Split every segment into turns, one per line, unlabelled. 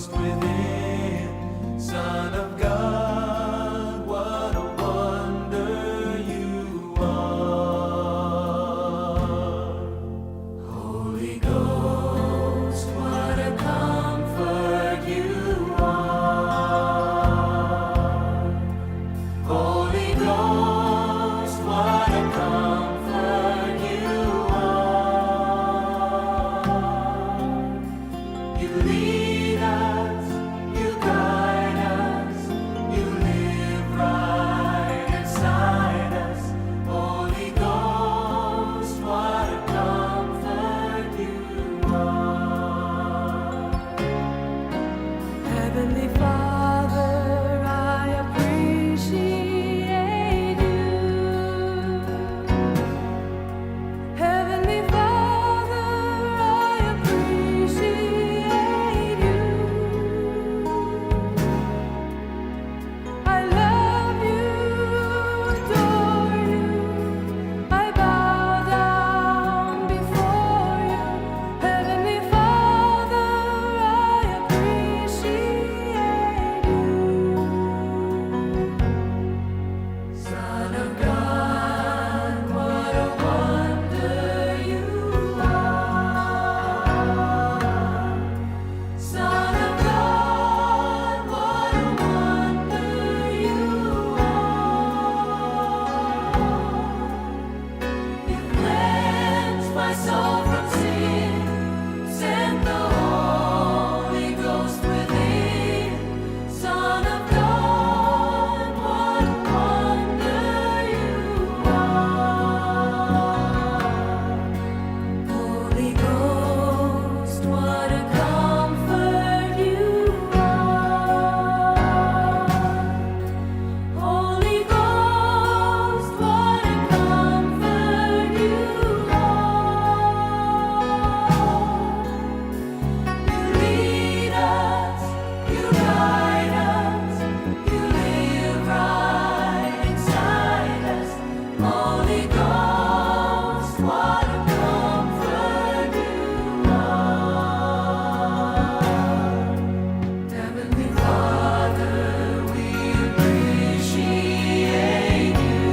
Ghost within. Son of God, what a wonder you are. Holy Ghost, what a comfort you are. Holy Ghost, what a comfort you are. You lead us, you guide us, you live right inside us. Holy Ghost, what a comfort you are.
Heavenly Father, I appreciate you. Heavenly Father, I appreciate you. I love you, adore you. I bow down before you. Heavenly Father, I appreciate you.
Son of God, what a wonder you are. Son of God, what a wonder you are. You cleansed my soul from sin, sent the Holy Ghost within. Son of God, what a wonder you are. Holy Ghost, what a comfort you are. Holy Ghost, what a comfort you are. You lead us, you guide us, you live right inside us. Holy Ghost, what a comfort you are. Heavenly Father, we appreciate you.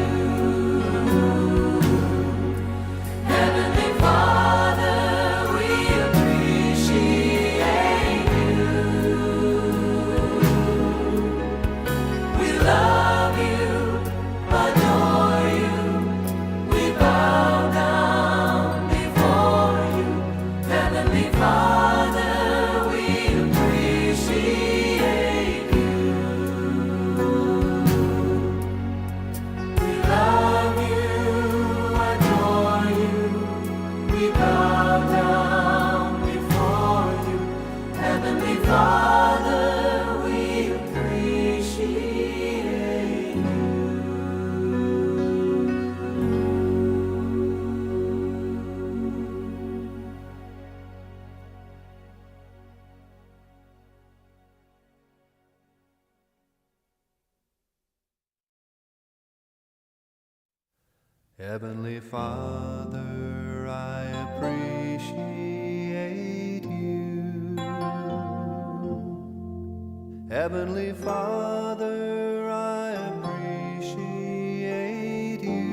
Heavenly Father, we appreciate you. We love you, adore you. We bow down before you. Heavenly Father, we appreciate you. We love you, adore you. We bow down before you. Heavenly Father, we appreciate you.
Heavenly Father, I appreciate you. Heavenly Father, I appreciate you.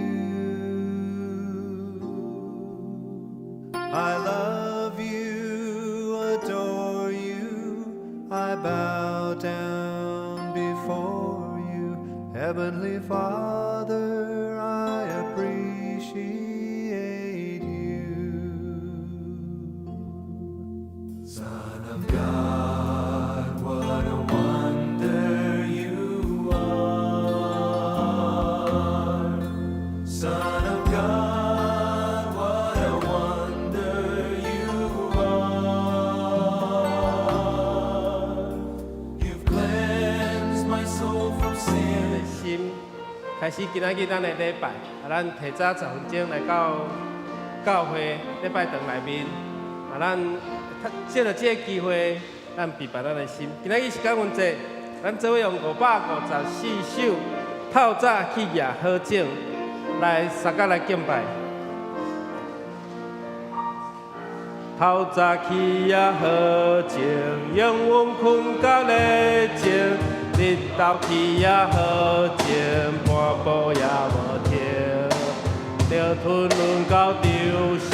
I love you, adore you, I bow down before you. Heavenly Father, I appreciate you.
Son of God, what a wonder you are. Son of God, what a wonder you are. You've cleansed my soul from sin.
心開始今仔日咱的禮拜，啊，咱提早10分鐘來到教會禮拜堂內面，啊，咱藉著這個機會，咱預備咱的心。今仔日是感恩節，咱做伙用554首透早去蜈好種來相佮來敬拜。透早起也好靜，永遠睏甲咧靜，日頭起也好靜，半步也無停。著吞勻到長城，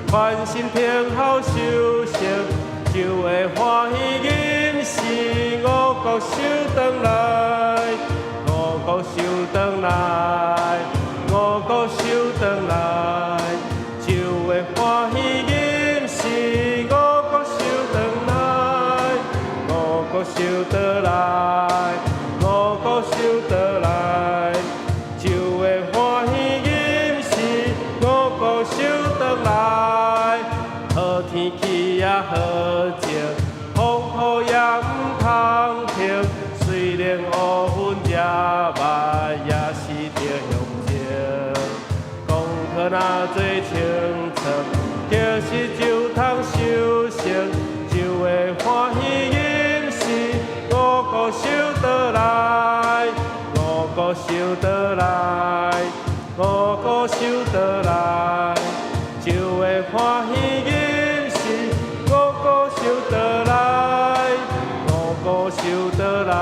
寬心聽候收成，就會歡喜吟詩五穀收轉來，五穀收轉來，五穀收轉來，就會歡喜吟詩五穀收轉來，五穀收轉來，五穀收轉來，就會歡喜吟詩五穀收轉來。好天氣也好晴，風雨也毋通停。雖然烏雲遮密，也是著向前。功課若做清楚，就是就通收成，就會歡喜吟詩五穀收轉來，五穀收轉來，五穀收轉來，就會歡喜吟詩五穀收轉來，五穀收轉來，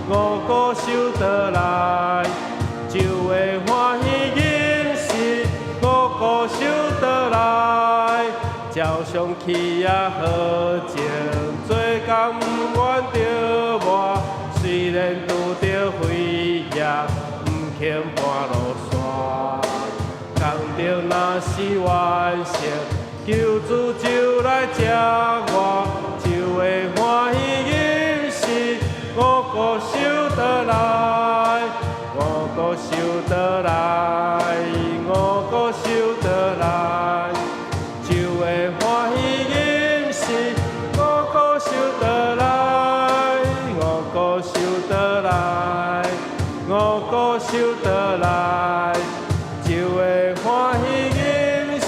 五穀收轉來，就會歡喜吟詩五穀收轉來。照常起也好靜，做工毋願著磨，雖然拄著火焰，毋肯搬落山。工程若是完成，救主就來接我，就會歡喜吟詩五穀收轉來，五穀收轉來，五穀收轉來，就會歡喜吟詩五穀收轉來，五穀收轉來，五穀收轉來，就會歡喜吟詩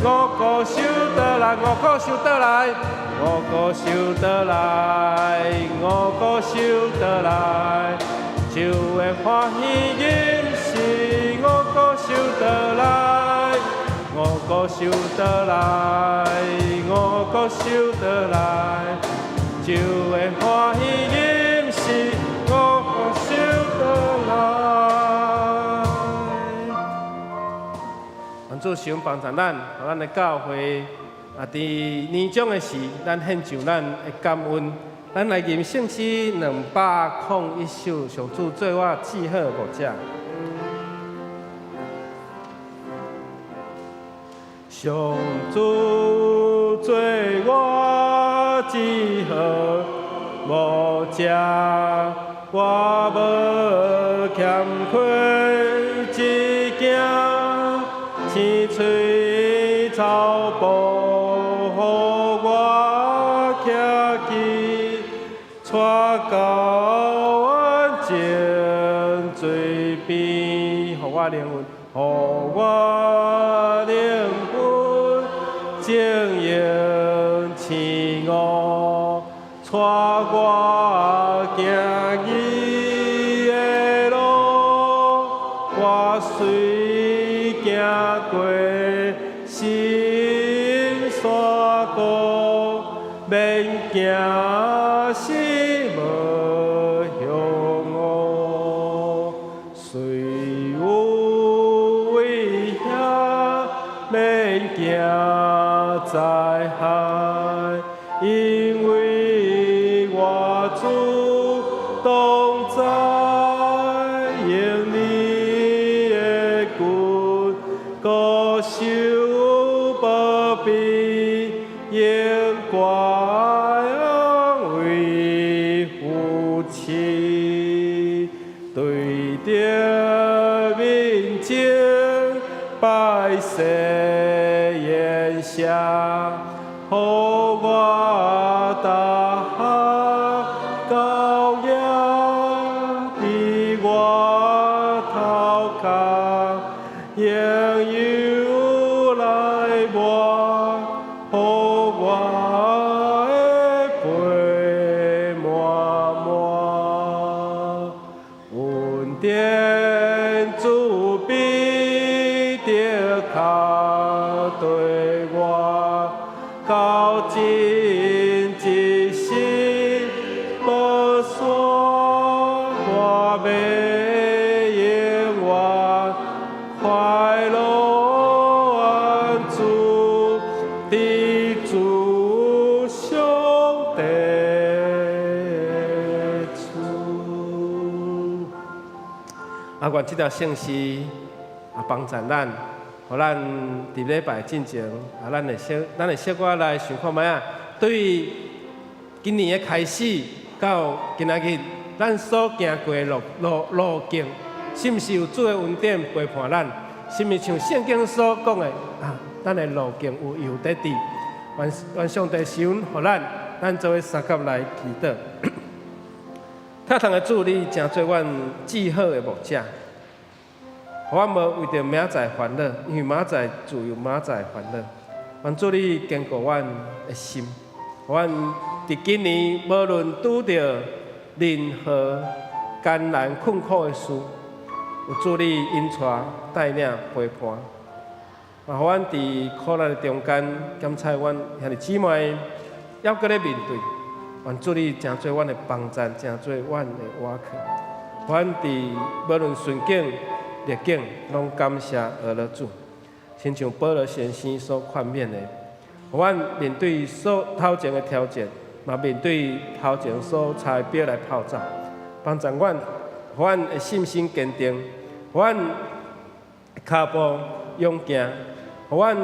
五穀收轉來，五穀收轉來，五穀收轉來，五穀收轉來，就會歡喜吟詩五穀收轉來，五穀收轉來，五穀收轉來，就會歡喜吟詩五穀收轉來。願主賞幫助咱，予咱的教會啊，佇年終的時，咱獻上咱的感恩。咱來吟聖詩201首，上主做我至好牧者。上主做我至好牧者，我無欠缺一件，青翠草埔予我徛起，帶到安靜水邊，予我靈魂，予我靈魂晶瑩青梧，帶我行義的路，我雖行過深山谷，免驚死無向我，雖有危險，免驚災害，因為我主同在，用你的棍，膏受保庇，榮冠安慰扶持，對著面前擺設筵席，予我大喝膏額佇我頭殼，用油來抹，予我的杯滿滿。恩典慈悲著跤綴我。地厝。啊，願這條聖詩啊幫助咱，予咱佇禮拜進前，啊，咱會小可來想看覓仔。對於今年的開始到今仔日，咱所行過的路徑，是毋是有主的恩典陪伴咱？是毋是像聖經所講的啊？咱的路徑有油佇佇，願上帝施恩予咱，咱做伙相佮來祈禱。疼痛的主，你成做阮至好的牧者，予阮無為著明仔載煩惱，因為明仔載自有明仔載煩惱。願主你堅固阮的心，予阮佇今年無論拄著任何艱難困苦的事，有主你引帶帶領陪伴，嘛予阮佇苦難的中間檢查阮兄弟姊妹，猶閣咧面對。願主你成做阮的幫贊，成做阮的倚靠。阮佇無論順境逆境，攏感謝阿樂主，親像保羅先生所勸勉的，予阮面對所頭前的挑戰，嘛面對頭前所插的標來跑走，幫助阮，予阮的信心堅定，予阮跤步勇行，予阮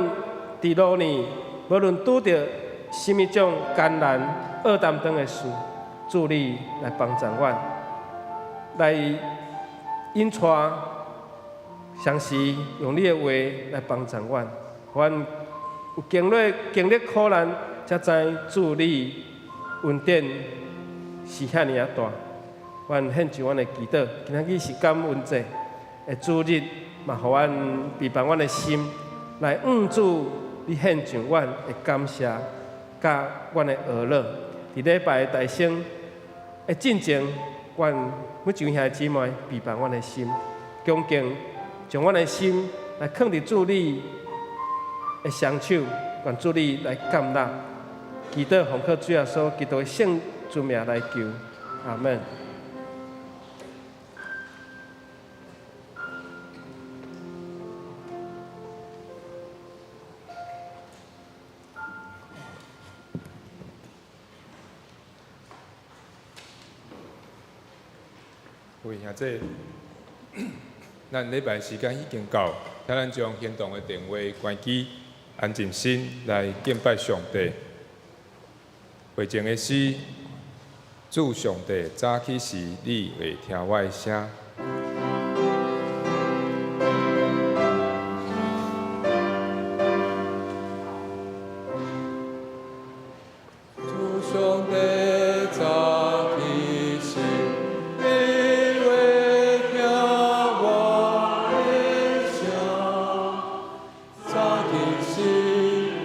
佇路呢，無論拄著啥物種艱難惡擔當的事，主你來幫助阮，來引帶，常時用你的話來幫助阮，予阮有經歷苦難，才知主你恩典是遐爾仔大。阮獻上阮的祈禱，今仔日是感恩節的主日，嘛予阮備辦阮的心，來向主你獻上阮的感謝，佮阮的哀樂。佇禮拜的大聲的進前，阮每一位兄弟姊妹備辦阮的心，恭敬將阮的心來囥佇主你的雙手，願主你來接納。祈禱奉靠主耶穌基督的聖尊名來求，阿門。
各位兄弟，咱禮拜時間已經到，請咱將行動的電話關機，安靜心來敬拜上帝。會前的詩，主上帝早起時，你會聽我的聲。主上帝早起時，你會聽我的聲。早起時，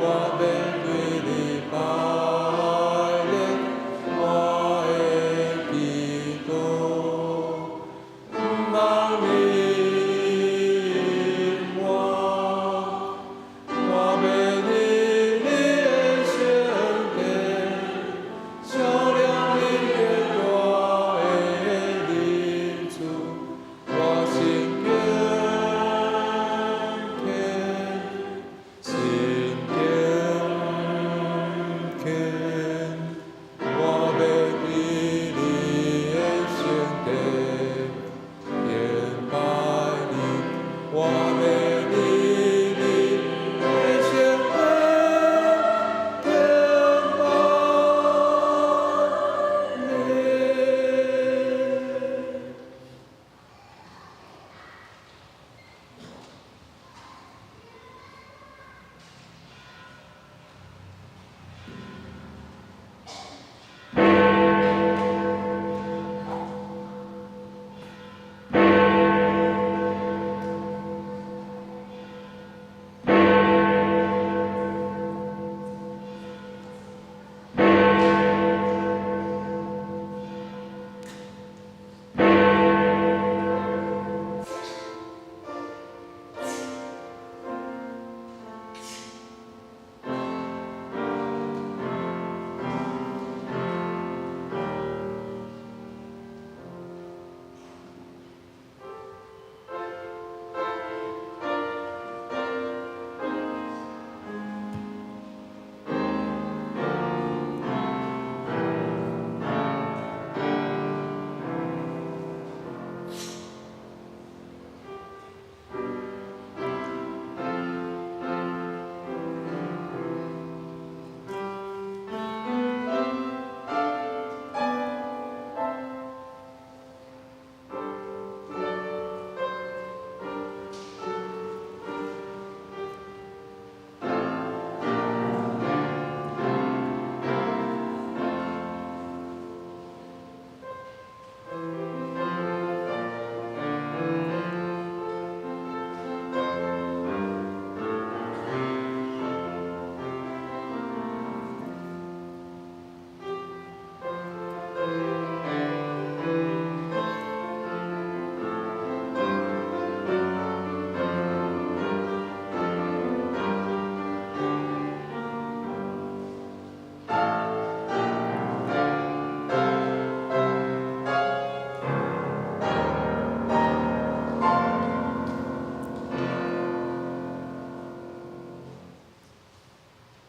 我欲對你拜禮，我的祈禱。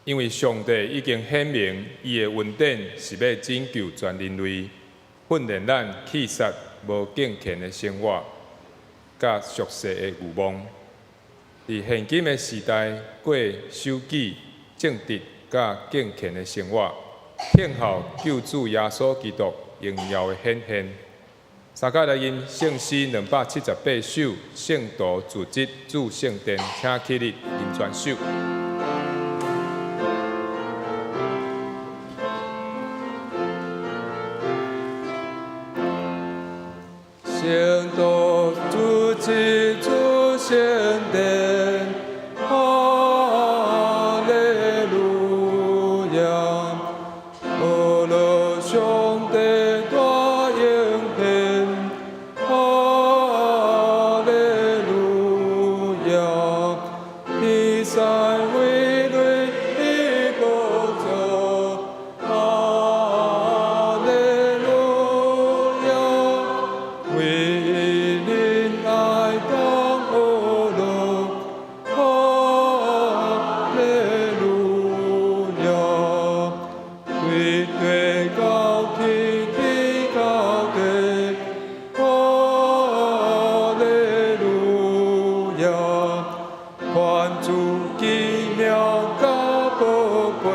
因為上帝已經顯明，伊的恩典是欲拯救全人類，訓練咱棄殺無敬虔的生活，佮俗世的慾望。佇現今的時代，過守己、正直佮敬虔的生活，等候救主耶穌基督榮耀的顯現。三甲來吟聖詩278首，聖徒組織主聖殿，請起立，吟全首。聖徒組織主聖殿，哈利路亞！阿樂上帝大應現，哈利路亞！天山為淚的寶座，哈利路亞！為恁愛當阿樂，哈利路亞！對地到天，天到地，哈利路亞！傳主奇妙佮寶貝，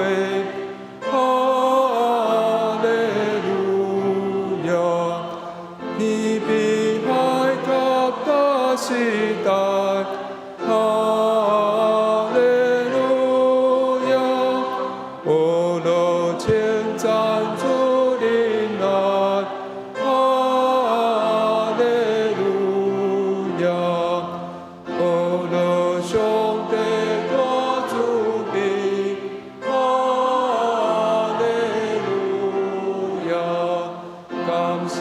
哈利路亞！天比海及大時代，哈利路亞！阿樂稱讚主仁愛，哈利路亞！阿樂上帝大慈悲，哈利路亞！感謝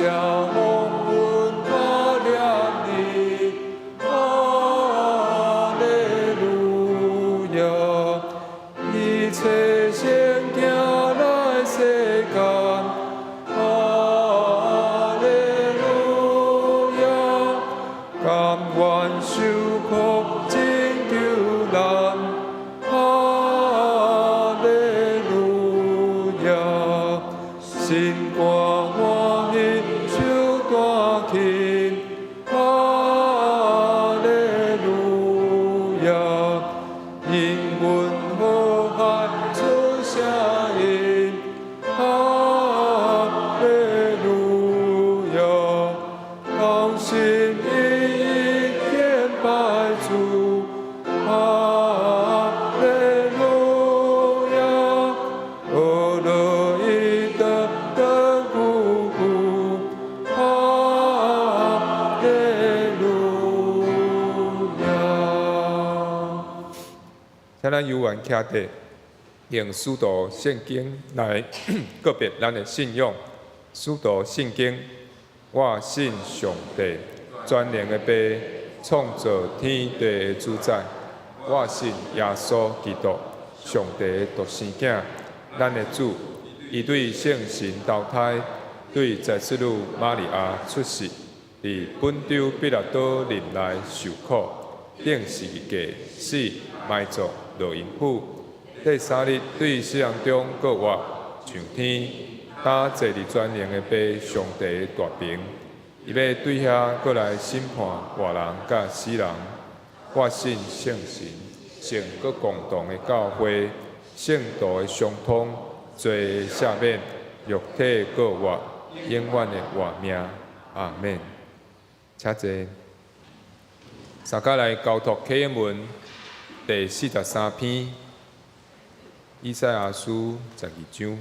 蒙恩可念你，哈利路亞！一切先行來世間，哈利路亞！甘願受苦拯救咱，哈利路亞！心肝歡喜手彈琴，哈利路亞！應允和諧出聲音，哈利路亞！同心一意敬拜主，哈利路亞！阿樂一得得久久，哈利路亞！請咱有緣徛佇，用使徒聖經來告別咱的信仰。使徒信經，我信上帝，全能的父，創造天地的主宰。我信耶穌基督，上帝的獨生囝，咱的主。伊對聖神投胎，對祭司女瑪利亞出世，佇本丟彼拉多任內受苦，釘十字架，死，埋葬，落陰府。第三日對死人中復活，上天，擔坐佇全能的父上帝的大爿。伊欲對遐閣來審判活人佮死人。我信聖神，聖閣共同的教會，聖徒的相通，罪的赦免，肉體復活，永遠的活命。阿們。請坐。三甲來交託啟應文第43篇，以賽亞書12章。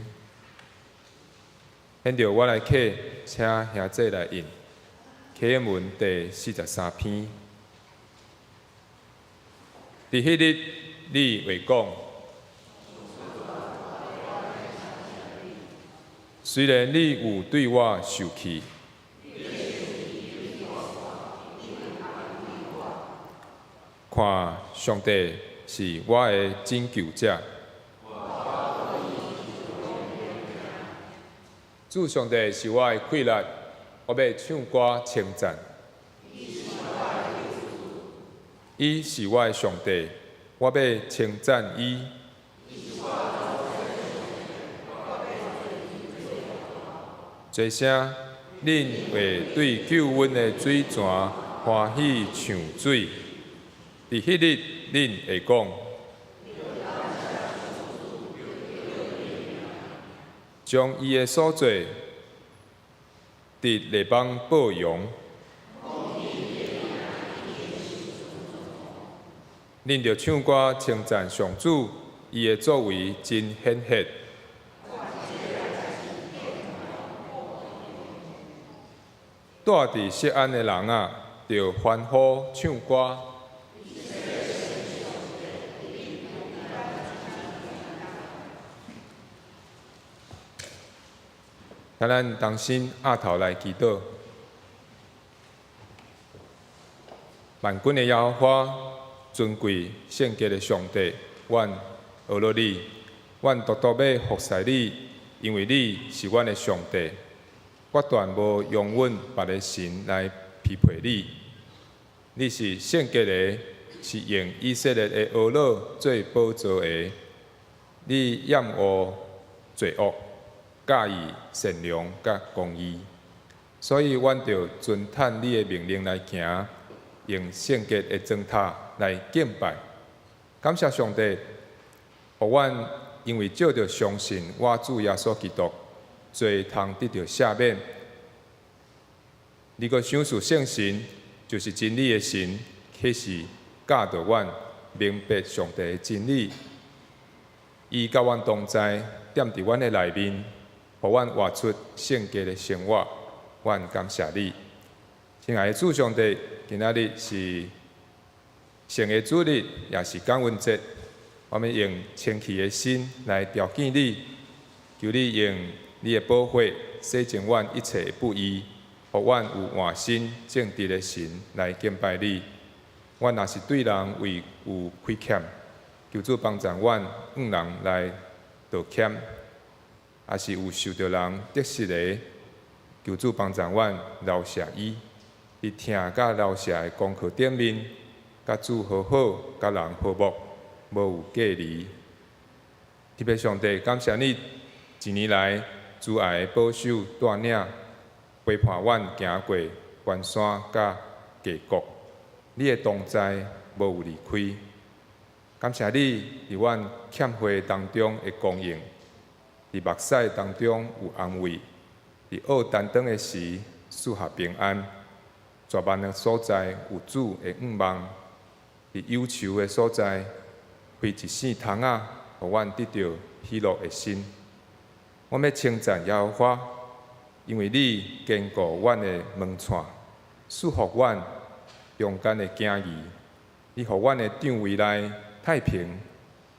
現在我來啟，請兄姊來印。啟應文第43篇。佇彼日，你會講，雖然你有對我受氣，看上帝是我的拯救者。主上帝是我的氣力，我欲唱歌稱讚。伊是我的上帝，我欲稱讚伊。這聲，恁會對救阮的水泉歡喜唱水。佇彼日，恁會講，將伊的所做佇列邦報揚。恁著唱歌稱讚上主，伊的作為真顯赫。住佇錫安的人啊，著歡呼唱歌。請咱同心徛頭來祈禱。萬軍的耶和華，尊貴聖潔的上帝，阮阿羅你，阮獨獨欲服侍你，因為你是阮的上帝。決斷無容阮別个神來批評你。你是聖潔的，是用以色列的阿羅做寶座的。你厭惡罪惡，佮意善良佮公義，所以阮著遵趁你的命令來行，用聖潔的磚塔來敬拜。感謝上帝，予阮因為藉著相信我主耶穌基督，罪通得著赦免。你閣賞賜聖神，就是真理的神，啟示教導阮明白上帝的真理。伊佮阮同在，踮佇阮的內面，予阮活出聖潔的生活。阮感謝你，親愛的主上帝，今仔日是聖的主日，也是感恩節。我們用清氣的心來朝見你，求你用你的寶血洗淨阮一切的不義，予阮有換新正直的心來敬拜你。阮若是對人為有虧欠，求主幫助阮向人來道歉；若是有受著人得失的，求主幫助阮饒赦伊。佇疼佮饒赦的功課頂面，佮主和好，佮人和睦，無有隔離。特別上帝，感謝你一年來慈愛的保守帶領，陪伴阮行過關山佮渓谷，你的同在無有離開。感謝你佇阮欠貨當中的供應，佇目屎當中有安慰，佇僫擔當的時賜下平安，絕望的所在有主的向望，佇憂愁的所在開一線窗仔，予阮得著喜樂的心。我欲稱讚耶和華，因為你堅固阮的門閂，賜予阮中間的行義。你予阮的帳圍內太平，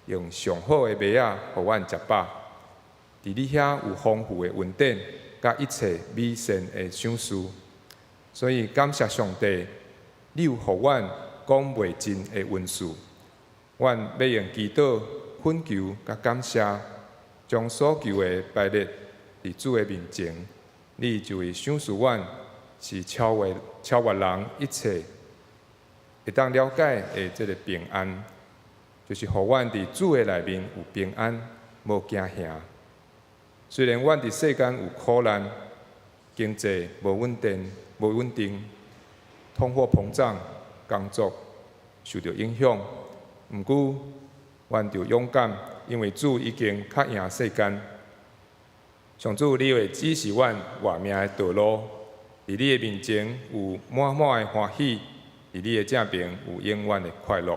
用上好的麥仔予阮食飽。佇你遐有豐富的恩典，佮一切美善的賞賜。所以感謝上帝，你有予阮講袂盡的恩賜。阮欲用祈禱、懇求佮感謝，將所求的擺列佇主的面前，你就會賞賜阮，是超越人一切會當了解的這个平安，就是予阮佇主的內面有平安，無驚嚇。雖然阮佇世間有苦難，經濟無穩定，通貨膨脹，工作受著影響，毋過阮著勇敢，因為主已經較贏世間。上主，你會指示阮活命的道路，佇你的面前有滿滿的歡喜，佇你的正爿有永遠的快樂。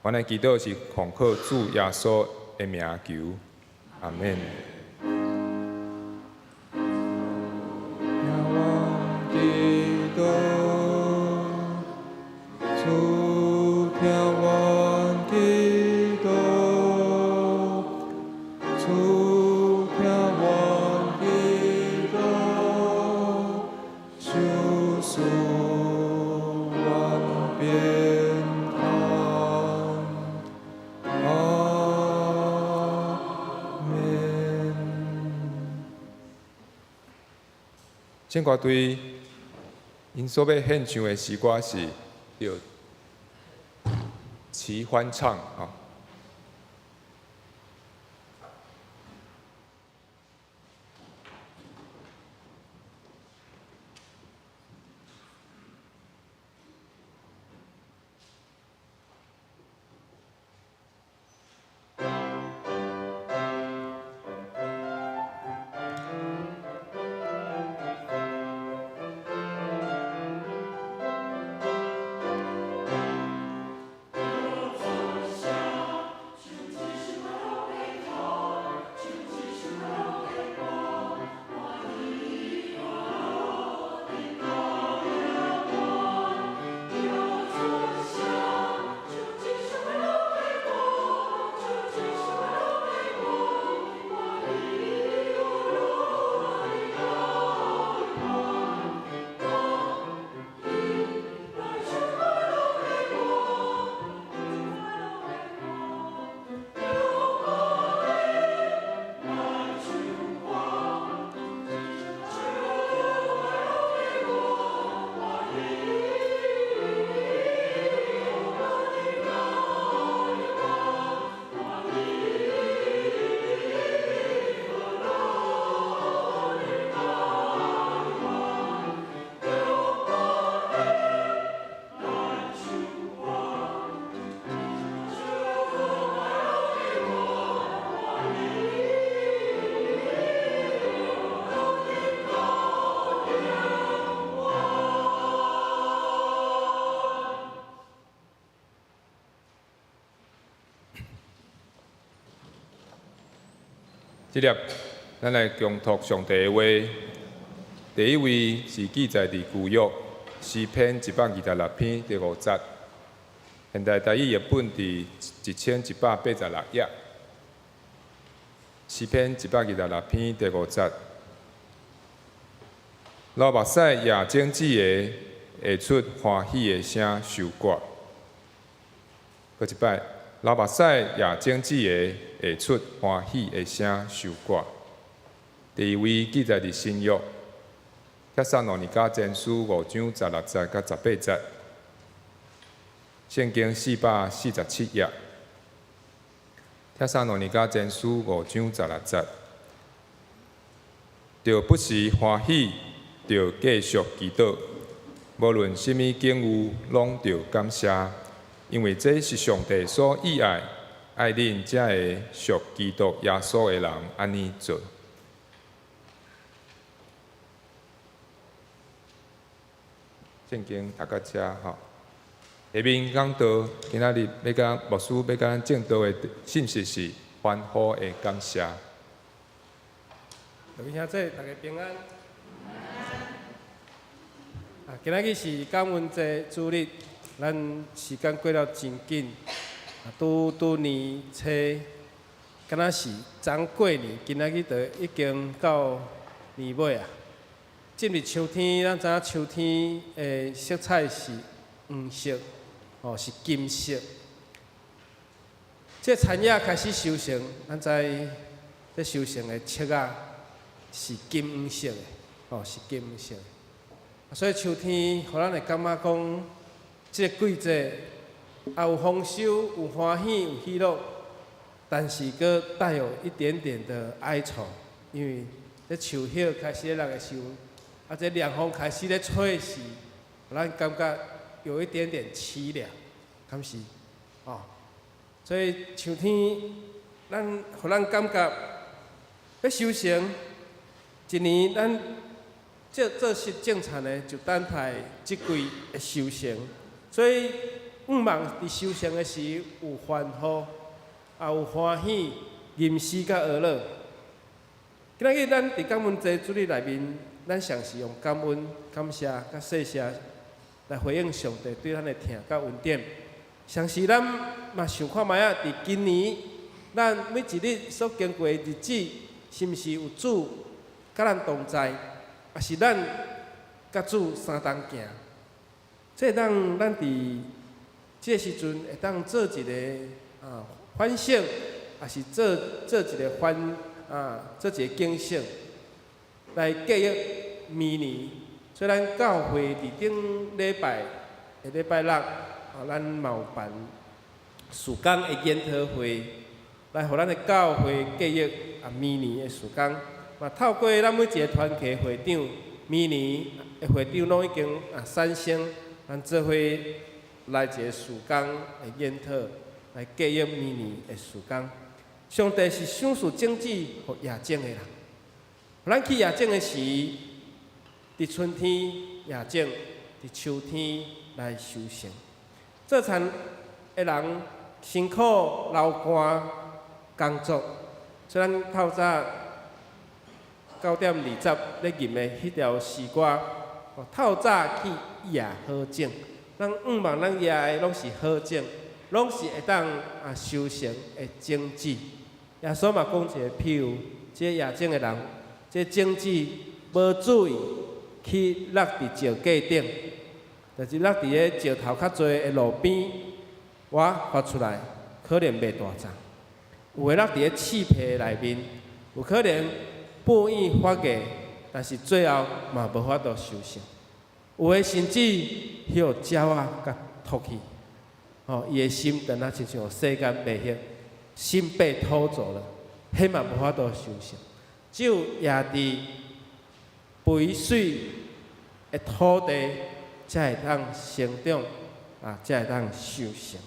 阮的祈禱是奉靠主耶穌的名求，阿們。
仰望基督，主聽阮祈禱，主聽阮祈禱，賞賜阮平安，阿們。
聖歌隊𪜶所欲獻唱的詩歌是著《齊歡唱》啊。這粒咱來共讀上帝的話。第一位是記載佇舊約詩篇126篇第五節，現代台語譯本佇1186頁。詩篇一百二十六篇第五節，流目屎掖種子的，會出歡喜的聲收割。閣一擺，流目屎掖種子的，會出歡喜的聲收割。第二位記載佇新約，帖撒羅尼迦前書5章16節佮18節，聖經447頁。帖撒羅尼迦前書五章十六節，著不時歡喜，著繼續祈禱，無論啥物境遇，攏著感謝，因為這是上帝所喜愛，愛恁這个屬基督耶穌的人按呢做。聖經讀到遮吼，下面講道，今仔日欲共牧師欲共咱證道的信息是歡呼的感謝。
各位兄弟，大家平安。啊，今仔日是感恩節主日，咱時間過了真緊，啊，拄拄年初，敢若是昨過年，今仔日就已經到年尾啊。進入秋天，咱知影秋天的色彩是黃色，哦，是金色。這田野開始收成，咱知這收成的粟仔是金黃色的，哦，是金黃色的。所以秋天，予咱會感覺講，這个季節也有豐收，有歡喜，有喜樂，但是閣帶有一點點的哀愁，因為這樹葉開始咧落的時陣，啊，這涼風開始咧吹時，予咱感覺有一點點淒涼，敢是？哦，所以秋天，咱予咱感覺欲收成，一年咱做做實種田的，就等待這季的收成。所以，向望佇收成的時有歡呼，也有歡喜、吟詩佮哀樂。今仔日咱佇感恩節主日內面，咱嘗試用感恩、感謝、佮謝謝來回應上帝對咱的疼佮恩典。同時，咱嘛想看覓仔，佇今年咱每一日所經過的日子，是毋是有主佮咱同在，抑是咱佮主相同行？這當咱佇這個時陣會當做一个反省，抑是做做一个反啊，做一个警醒，來記憶明年。所以咱教會佇頂禮拜下禮拜六，啊，咱嘛有辦事工的研討會，來予咱的教會記憶啊明年的事工。嘛透過咱每一个團契會長，明年的會長攏已經啊產生，咱做伙來一个事工的研討，來記憶明年的事工。上帝是賞賜種子予野種的人，咱去野種的時，佇春天野種，佇秋天來收成。做田的人辛苦流汗工作，所以咱透早9點20咧吟的彼條詩歌，透早去野好種，咱向望咱野的攏是好種，攏是會當啊收成的種子。耶穌嘛講一个譬喻，這个野種的人，這个種子無注意去落佇石架頂，就是落佇个石頭較濟的路邊，我發出來可能袂大欉；有的落佇个刺皮內面，有可能半晌發芽，但是最後嘛無法度收成。有的甚至予鳥仔共啄去，吼，伊的心就若親像世間迷惑，心被偷走了，彼嘛無法度收成。只有野佇肥水的土地，才會當成長，啊，才會當收成。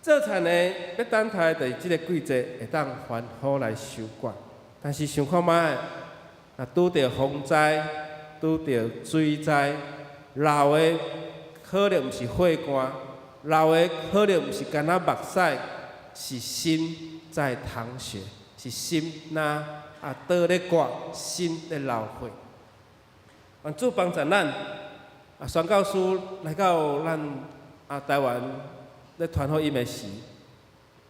做田的欲等待，就是這个季節會當歡呼來收割。但是想看覓，若拄著風災，拄著水災，流的可能毋是血汗，流的可能毋是干焦目屎，是心在淌血，是是心若啊刀咧割，心咧流血。願主幫助咱啊，宣教師來到咱啊台灣咧傳福音的時，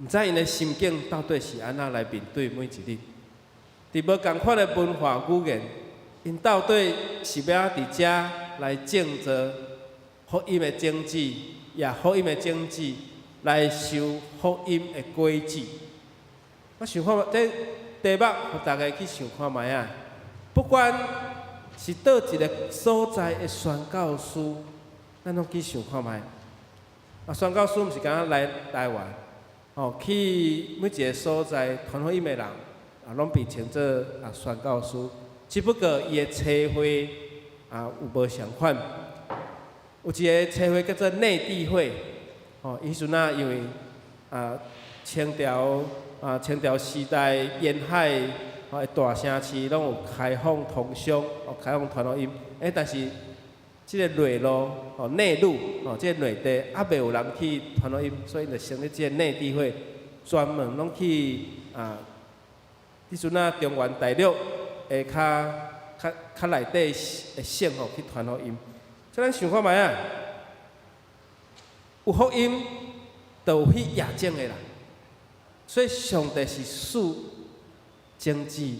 毋知𪜶的心境到底是按怎來面對每一日。佇無仝款的文化語言，𪜶到底是欲按佇遮來種做福音的種子，也福音的種子來收福音的果子。我想看這題目，予大家去想看覓仔。不管是佗一个所在的宣教師，咱攏去想看覓。啊，宣教師毋是干焦來台灣，吼，去每一个所在傳福音的人，啊，攏被稱做啊宣教師。只不過伊的差會啊有無仝款。有一个差會叫做內地會，吼，彼時陣啊，因為啊清朝啊清朝時代沿海吼大城市攏有開放通商，哦開放傳福音，欸，但是這个內陸吼內陸吼這个內地猶未有人去傳福音，所以就成立這个內地會，專門攏去啊，彼陣啊中原大陸的較較較內底的省吼去傳福音。所以咱想看覓仔，有福音，就有彼野種的人。所以上帝是賜種子予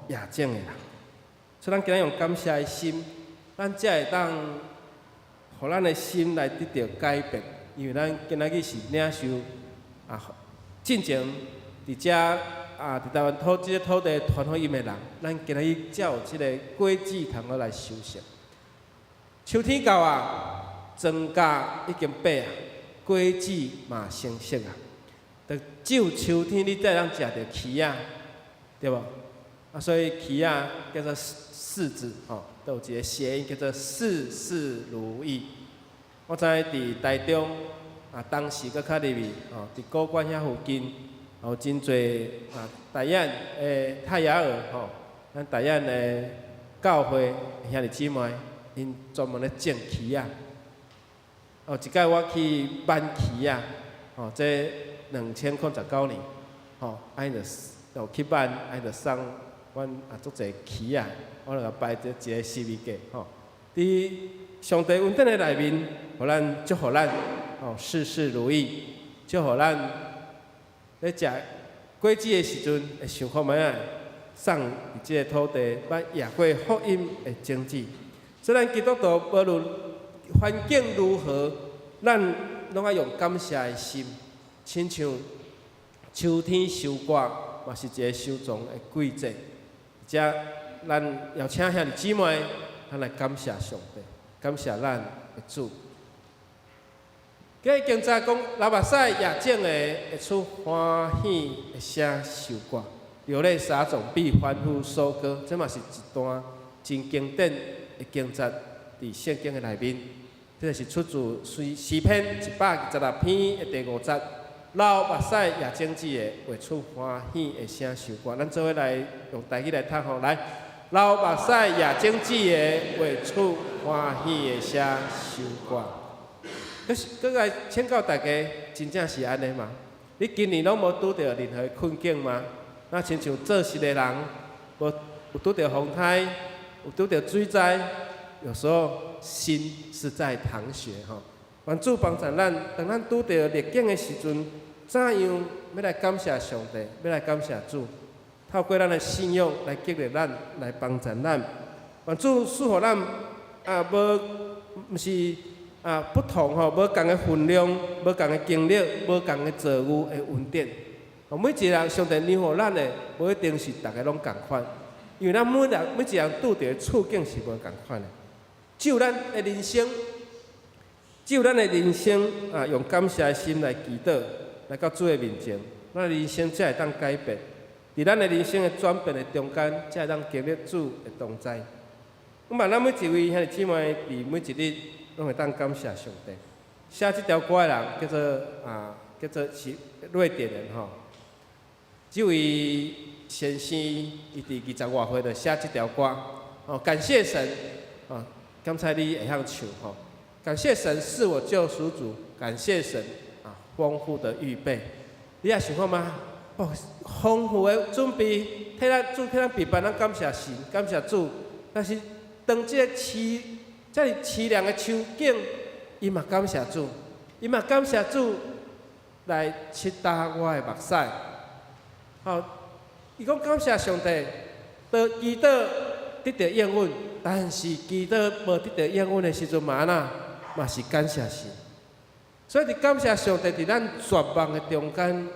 野種的人。所以咱今日用感謝的心，咱才會當予咱的心來得著改變。因為咱今仔日是領受啊，進前佇遮啊，佇台灣土這个土地傳福音的人，咱今仔日才有這个果子通好來收成。秋天到啊，莊稼已經白啊，果子嘛成熟啊。只有秋天你才會當食著柿仔，對無？啊，所以柿仔叫做柿子，吼，都有一个諧音叫做事事如意。我知佇台中啊，當時閣較入去，吼，佇古館遐附近，有真濟啊，大雁的泰雅爾吼，咱大雁的教會兄弟姊妹，𪜶專門咧種柿仔。哦，一擺我去挽柿仔，吼，這2019年，吼，啊𪜶就去挽，啊𪜶就送阮啊足濟柿仔，我就共擺佇一个十字架，吼。佇上帝恩典的內面，予咱祝福咱，吼，事事如意，祝福咱咧食果子的時陣，會想看覓仔，送佇這个土地，捌掖過福音的種子。雖然基督徒無論環境如何，咱攏愛用感謝的心，親像秋天收割，嘛是一个收藏的季節。遮咱邀請兄弟姊妹，咱來感謝上帝，感謝咱的主。今日經節講，流目屎野種的會出歡喜的聲收割，流淚撒種必歡呼收割。這嘛是一段真經典的經節，佇聖經的內面。這个是出自詩詩篇126篇的第五節。流目屎野種子的會出歡喜的聲收割。咱做伙來用台語來讀吼，來，流目屎野種子的會出歡喜的聲收割。閣是閣來請教大家，真正是按呢嗎？你今年攏無拄著任何困境嗎？若親像做事的人，無有拄著風颱，有拄著水災，有時候心是在淌血吼。願主幫助咱，當咱拄著逆境的時陣，怎樣欲來感謝上帝，欲來感謝主，透過咱的信仰來激勵咱，來幫助咱。願主賜予咱啊，無毋是啊不同吼，無仝的分量，無仝的經歷，無仝的遭遇的恩典。每一個人上帝讓予咱的，無一定是逐个攏仝款，因為咱每人每一個人拄著的處境是無仝款的。只有咱的人生，只有咱的人生啊，用感謝的心來祈禱，來到主的面前，咱的人生才會當改變。佇咱的人生的轉變的中間，才會當經歷主的同在。我望咱每一位兄弟姊妹，佇每一日攏會當感謝上帝。寫這條歌的人叫做啊，叫做是瑞典人吼。這位先生伊佇20外歲就寫這條歌，哦，感謝神，哦，剛才你會曉唱吼，感謝神是我救贖主，感謝神啊，豐富的預備。你也想看嗎？豐富的準備，替咱主替咱備辦，咱感謝神，感謝主。但是當這個淒，這爾淒涼的場景，伊嘛感謝主，伊嘛感謝主來拭乾我的目屎。吼，伊講感謝上帝，當祈禱得著應允，但是祈禱無得著應允的時陣嘛按怎，嘛是感謝神。所以佇感謝上帝，佇咱絕望的中間，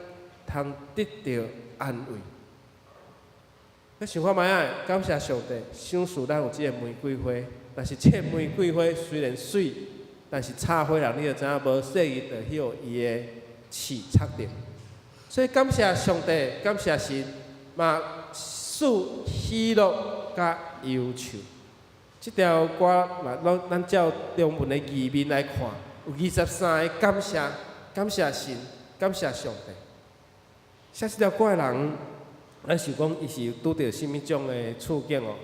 通得著安慰。你想看覓仔？感謝上帝，賞賜咱有這個玫瑰花。但是這個玫瑰花雖然媠，但是插花人你就知影，無細意就予伊的刺插著。所以感謝上帝，感謝神，嘛賜喜樂佮憂愁。這條歌，若攏咱照中文的字面來看，有23個感謝，感謝神，感謝上帝。寫這條歌的人，咱想講伊是拄著啥物種的處境哦？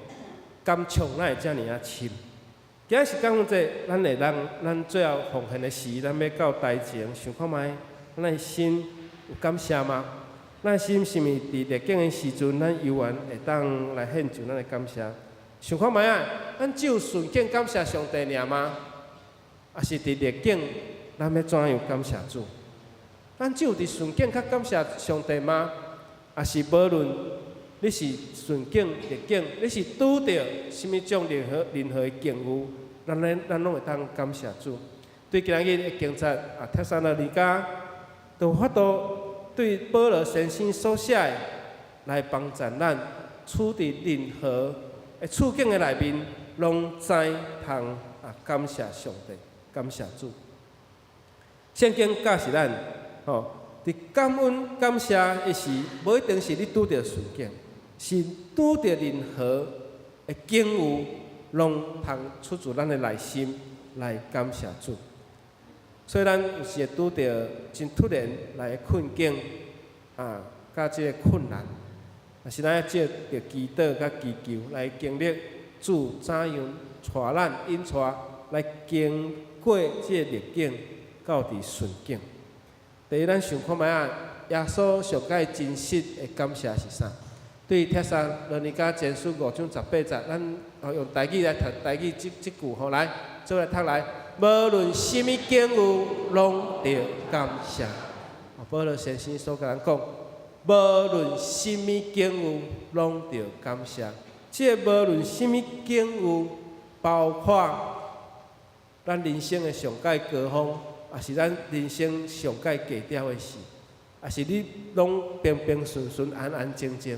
感觸哪會遮爾仔深？今仔是感恩節，咱會當咱最後奉獻的時，咱欲到台前想看覓，咱的心有感謝嗎？咱的心是毋是佇逆境的時陣，咱猶原會當來獻上咱的感謝？想看覓仔？咱只有順境感謝上帝爾嗎？抑是佇逆境，咱欲怎樣感謝主？咱只有佇順境較感謝上帝嗎？抑是無論你是順境逆境，你是拄著啥物種任何的境遇，咱攏會當感謝主。對今仔日的警察啊，帖撒羅尼迦，都有法度對保羅先生所寫的來幫助咱處佇任何的處境的內面，攏知通啊感謝上帝，感謝主。聖經教示咱，吼，佇感恩感謝的時，無一定是你拄著順境，是拄著任何的境遇，攏通出自咱的內心來感謝主。所以咱有時會拄著真突然來的困境，啊，佮這个困難，但是咱愛藉著祈禱佮祈求來經歷主怎樣帶咱引帶來經過這个逆境，到佇順境。第一，咱想看覓仔，耶穌上蓋真實的感謝是啥？對帖撒羅尼迦前書5章18節，咱用台語來讀台語這這句吼，來，做來讀來。無論啥物境遇，攏著感謝。保羅先生所共咱講，無論啥物境遇，攏著感謝。這個無論啥物境遇，包括咱人生的上蓋高峰，抑是咱人生上蓋低調的事，抑是你攏平平順順、安安靜靜，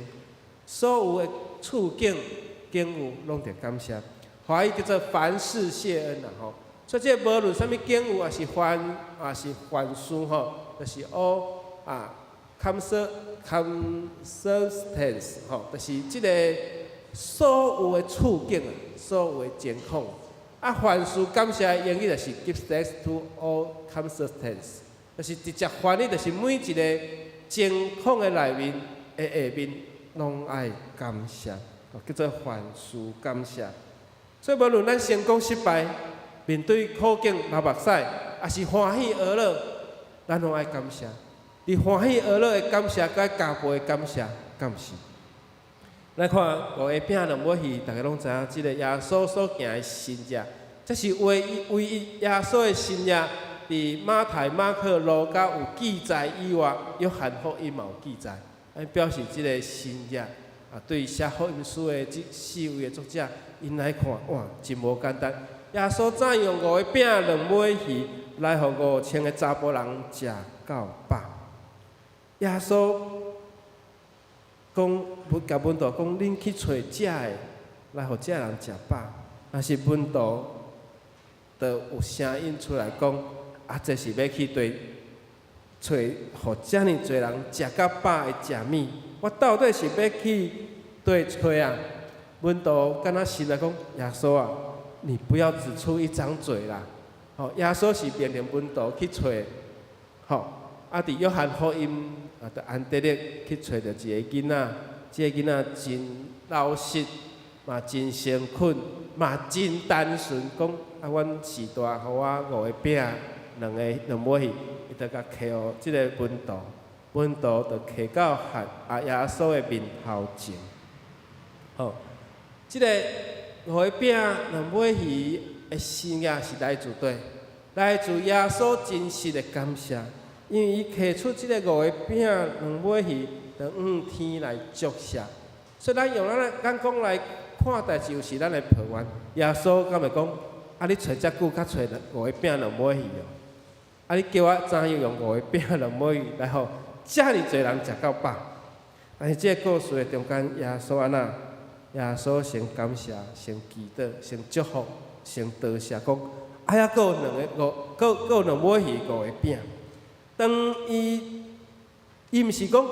所有的處境境遇，攏著感謝。華語叫做凡事謝恩啦吼。所以這個無論啥物境遇，抑是凡事吼，就是 all 啊，circumstance 吼，就是這個所有的處境啊，所有的情況。啊，凡事感謝的英語就是 give thanks to all circumstances，就是直接翻譯，就是每一個情況的內面的下面，攏愛感謝，叫做凡事感謝。所以無論咱成功失敗，面對苦境流目屎，抑是歡喜樂樂，咱攏愛感謝。佇歡喜樂樂的感謝，佮加倍的感謝，敢毋是？來看五個餅兩尾魚，大家攏知影，這个耶穌所行的神跡，這是唯一唯一耶穌的神跡。佇馬太、馬可、路加有記載以外，約翰福音嘛有記載，按表示這个神跡啊，對寫福音書的這四位的作者，𪜶來看，哇，真無簡單。耶穌怎用五個餅兩尾魚來予5000個查埔人食夠飽？耶穌講，共門徒講，恁去揣食的，來予這人食飽。但是門徒就有聲音出來講，啊，這是欲去佗揣予遮爾濟人食較飽的食物？我到底是欲去佗揣啊？門徒敢若心內講，耶穌啊，你不要只出一張嘴啦！吼，耶穌是命令門徒去揣，吼，啊，佇約翰福音啊，佇安德烈去揣著一个囡仔，這个囡仔真老實，嘛真誠懇，嘛真單純，講啊，阮序大予我五個餅，兩個兩尾魚，伊就共交予這个門徒。門徒就徛到耶穌的面頭前。吼，這個五個餅兩尾魚的神跡是來自佗？來自耶穌真實的感謝，因為伊提出這個五個餅兩尾魚，就向天來祝謝。所以咱用咱的眼光來看代誌，有時咱會抱怨，耶穌敢會講：啊，你揣遮久，才揣五個餅兩尾魚哦。啊，你叫我怎樣用五個餅兩尾魚來予遮爾濟人食到飽？但是這個故事的中間，耶穌按怎？耶穌先感謝，先祈禱，先祝福，先多謝，講：啊，猶閣有兩个五，閣有兩尾魚五個餅。當伊，伊毋是講，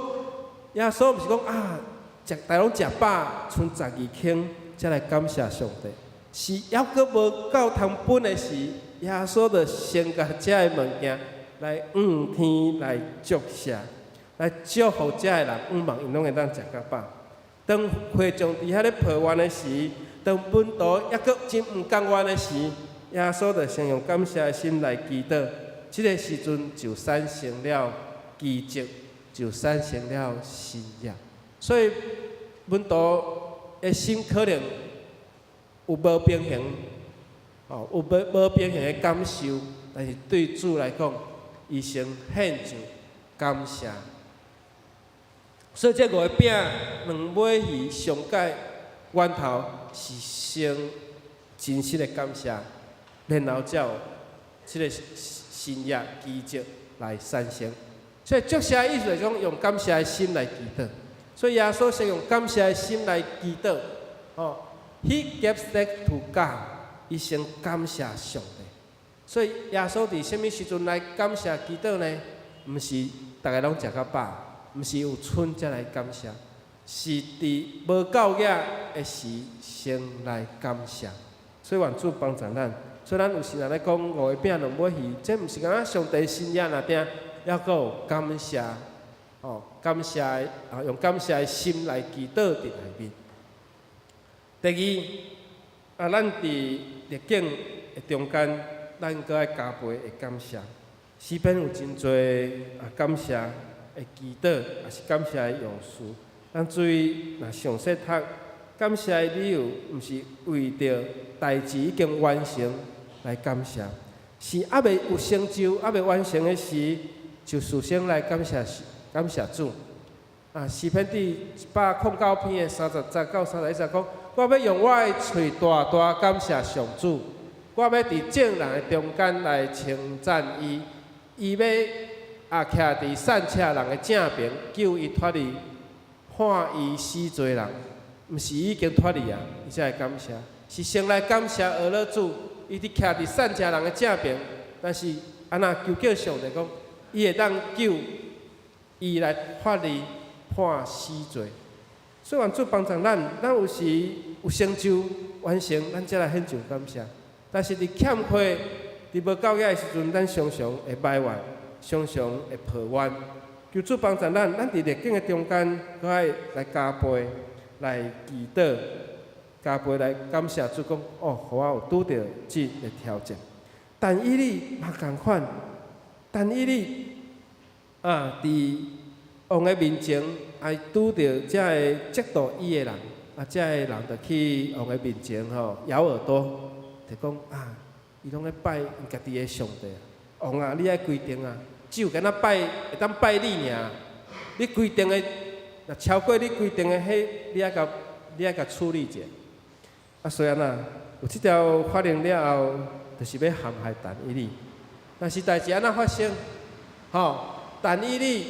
耶穌毋是講啊，食大攏食飽，賰十二圈，才來感謝上帝。是猶閣無夠通分的時，耶穌就先共遮个物件來向天來祝謝，來祝福遮个人，向望𪜶攏會當食較飽。當會眾佇遐咧抱怨的時，當門徒猶閣真毋甘願的時，耶穌就先用感謝的心來祈禱。這个時陣就產生了奇蹟，就產生了神跡。所以門徒的心可能有無平衡，哦，有無平衡的感受，但是對主來講，伊先獻上感謝。所以這五個餅、兩尾魚上蓋源頭是先真實的感謝，然後才有這个神跡奇蹟來產生。所以祝謝的意思是講用感謝的心來祈禱。所以耶穌先用感謝的心來祈禱，哦，He gave thanks to God，伊先感謝上帝。所以耶穌佇啥物時陣來感謝祈禱呢？毋是逐个攏食較飽，毋是有賰才來感謝，是佇無夠額的時先來感謝。所以願主幫助咱。所以咱有時若咧講五個餅兩尾魚，這毋是干焦上帝神跡爾定，猶閣有感謝，哦，感謝啊，用感謝的心來祈禱佇內面。第二，啊，咱佇逆境的中間，咱閣愛加倍的感謝。詩篇有真濟啊感謝的祈禱，也是感謝的用詞。咱注意，若詳細讀，感謝的理由，毋是為著代誌已經完成來感謝，是猶未有成就、猶未完成的時，就事先來感謝感謝主。啊，詩篇第109篇的30節到31節講：我欲用我的喙大大感謝上主，我欲佇眾人的中間來稱讚伊。伊欲啊徛佇散赤人的正爿，救伊脫離判伊死罪人，毋是已經脫離啊，伊才會感謝。是先來感謝阿樂主，伊佇徛佇散赤人的正爿，但是按怎求叫上帝講，伊會當救伊來脫離判死罪。所以願主幫助咱，咱有時有成就完成，咱才來獻上感謝。但是佇欠缺、佇無夠額的時陣，咱常常會埋怨，常常會抱怨。求主幫助咱，咱佇逆境的中間，閣愛來加倍來祈禱，加倍來感謝主，講哦，予我有拄著這个挑戰。但以理嘛仝款，但以理啊，佇王的面前，愛拄著遮个嫉妒伊的人，啊，遮个人就去王的面前吼，咬耳朵，就講啊，伊攏咧拜𪜶家己的上帝。王啊，你愛規定啊，只有干焦拜會當拜你爾，你規定的，若超過你規定的，彼你愛共處理者。啊，所以按怎，有這條法令了後，就是欲陷害但以理。但是代誌按怎發生？吼，但以理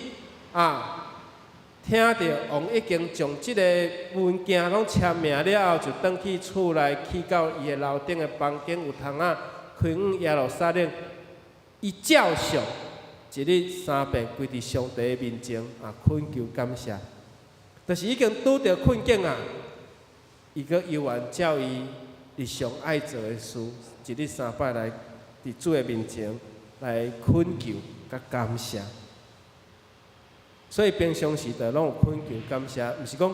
啊，聽著王已經將這个文件攏簽名了後，就轉去厝內，去到伊的樓頂的房間，有窗仔開往耶路撒冷。伊照常一日三遍跪佇上帝的面前啊，懇求感謝。就是已經拄著困境啊，伊閣猶原照伊日常愛做的事，一日三擺來佇主的面前來懇求佮感謝。所以平常時就攏有懇求感謝，毋是講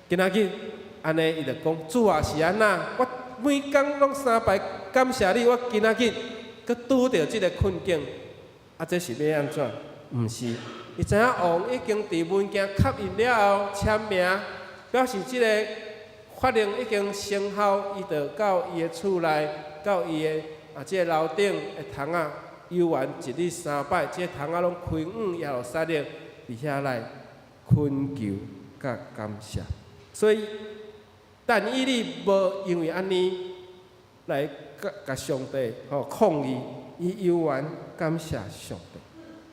今仔日按呢，伊就講主啊是按怎，我每工攏三擺感謝你，我今仔日閣拄著這个困境，啊，這是欲按怎？毋是，伊知影王已經佇文件確認了後簽名，表示這个法令已經生效，伊就到伊的厝內，到伊的這个樓頂的窗仔遊玩一日三擺，這个窗仔攏開往耶路撒冷，佇遐來懇求佮感謝。所以，但以理無因為按呢來共共上帝吼抗議，伊猶原感謝上帝。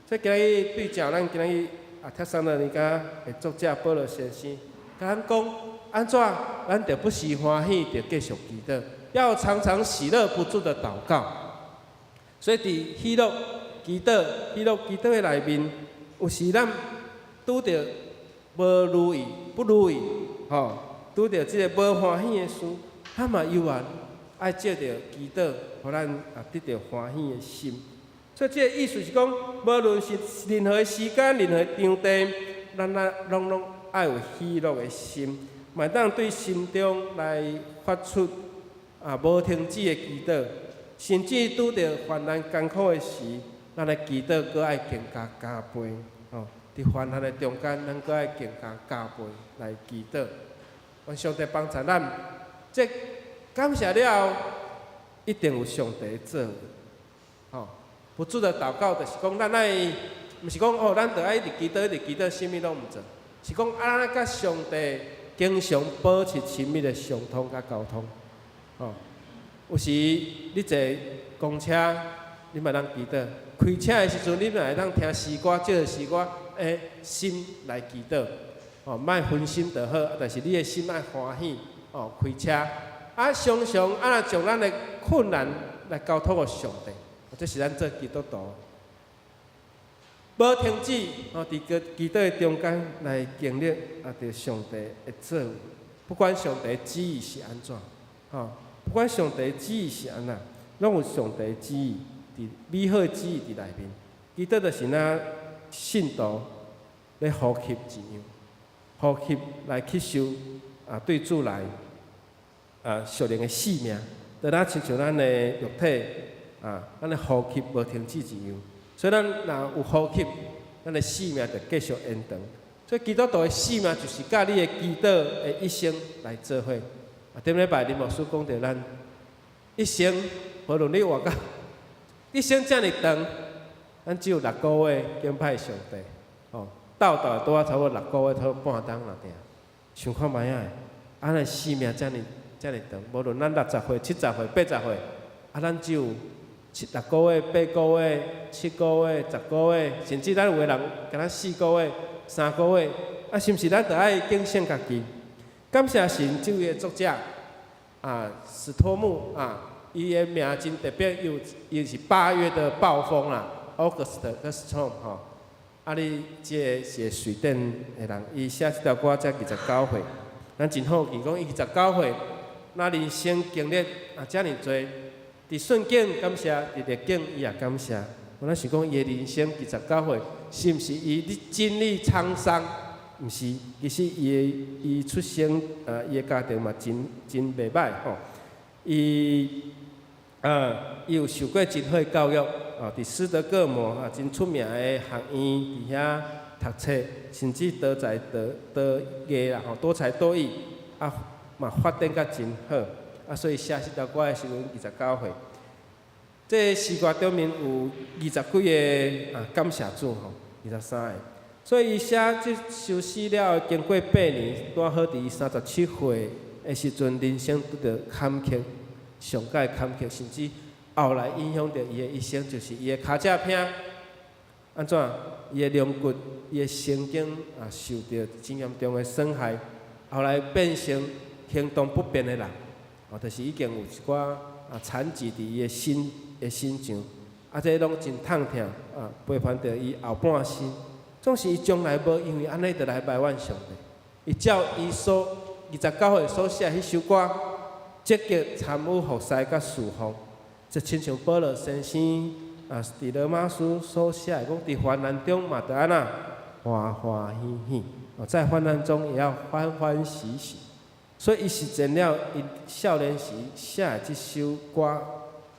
所以今日對照咱今日帖撒羅尼迦的作者保羅先生，共咱講按怎，咱著不時歡喜，著繼續祈禱，要常常喜樂不住的禱告。所以佇喜樂祈禱、喜樂祈禱的內面，有時咱拄著無如意、不如意，吼，拄著這个無歡喜的事，咱嘛猶原愛藉著祈禱，予咱得著歡喜的心。所以這个意思是講，無論是任何時間、任何場地，咱咱攏攏愛有喜樂的心，嘛會當對心中來發出無停止的祈禱，甚至拄著患難艱苦的時，咱的祈禱閣愛更加加倍。吼，佇患難的中間，咱閣愛更加加倍來祈禱。願上帝幫助咱，這感謝了後，一定有上帝作為。吼，不住的禱告，就是講咱愛，毋是講哦，咱著愛一直祈禱，一直祈禱，啥物攏毋做，是講啊，咱佮上帝經常保持親密的相通佮溝通。吼，有時你坐公車，你嘛通祈禱；開車的時陣，你嘛會當聽詩歌，藉著詩歌的心來祈禱。吼，莫分心就好，但是你的心愛歡喜。哦，開車啊，常常啊，若將咱的困難來交託予上帝，這是咱做基督徒無停止哦，佇個祈禱的中間來經歷著上帝的作為，不管上帝旨意是按怎，吼，不管上帝旨意是按怎，攏有上帝旨意佇美好的旨意佇內面。祈禱就是若信徒咧呼吸一樣，呼吸來吸收對主來屬靈的生命，就若親像咱的肉體咱的呼吸無停止一樣。所以咱若有呼吸，咱的生命就繼續延長。所以基督徒的生命就是佮你的祈禱的一生來做伙。頂禮拜林牧師講著咱一生，無論你活到一生遮爾長，咱只有六個月敬拜上帝。吼，鬥鬥拄仔差不多六個月，差不多半冬爾爾。想看覓仔，咱的生命遮爾遮爾長，無論咱60歲、70歲、80歲，咱只有七六個月、八個月、7個月、10個月，甚至咱有的人敢若4個月、3個月，是毋是咱著愛警醒家己？感謝神，這位的作者史托姆伊的名真特別，有伊是8月的暴風啦，August 的 storm 吼。你這个是瑞典的人，伊寫這條歌才29歲，咱真好奇講伊29歲，那人生經歷遮爾濟，佇順境感謝，佇逆境伊也感謝。我咱想講伊的人生二十九歲，是毋是伊咧經歷滄桑？毋是，其實伊的伊出生伊的家庭嘛真真袂䆀吼。伊有受過真好的教育，佇斯德哥爾摩真出名的學院佇遐讀冊，甚至多才多多藝啦吼，多才多藝，嘛發展甲真好，所以寫這條歌的時陣二十九歲。這詩歌頂面有二十幾个感謝主吼，23个。所以伊寫這首詩了後，經過8年，拄好佇伊37歲的時陣，人生拄著坎坷，上蓋坎坷，甚至後來影響著伊的一生，就是伊的跤脊骿按怎？伊的龍骨，伊的神經受著真嚴重的損害，後來變成行動不便的人，哦，就是已經有一寡殘疾佇伊的身的身上，這攏真痛疼陪伴著伊後半生。總是伊從來無因為按呢就來埋怨上帝，伊照伊所29歲所寫彼首歌，積極參與服侍佮事奉，就親像保羅先生佇羅馬書所寫的，講佇患難中嘛著按怎歡歡喜喜，哦，在患難中也要歡歡喜喜。所以伊實踐了伊少年時寫的這首歌，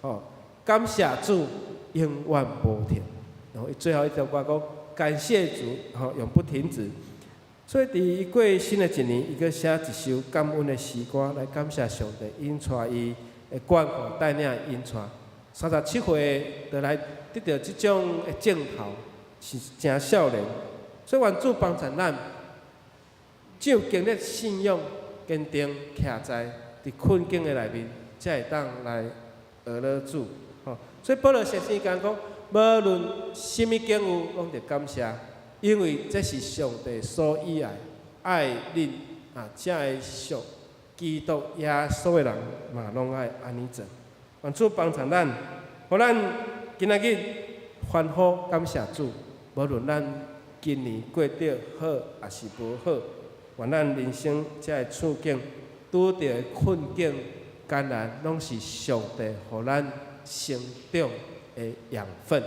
哦，感謝主永遠無停。然後伊最後一條歌講，感謝主，吼，永不停止。所以佇伊過新的一年，伊閣寫一首感恩的詩歌來感謝上帝，引帶伊的關顧帶領引帶。37歲就來得著這種的鏡頭，是誠少年。所以願主幫助咱，只有經歷信仰堅定徛在佇困境的內面，才會當來學了主。吼，所以保羅先生講講，無論啥物境遇，攏著感謝，因為這是上帝所喜愛、愛恁啊，才會屬基督耶穌的人嘛，攏愛按呢做。願主幫助咱，予咱今仔日歡呼感謝主。無論咱今年過得好抑是無好，願咱人生這个處境拄著的困境艱難，攏是上帝予咱成長的養分，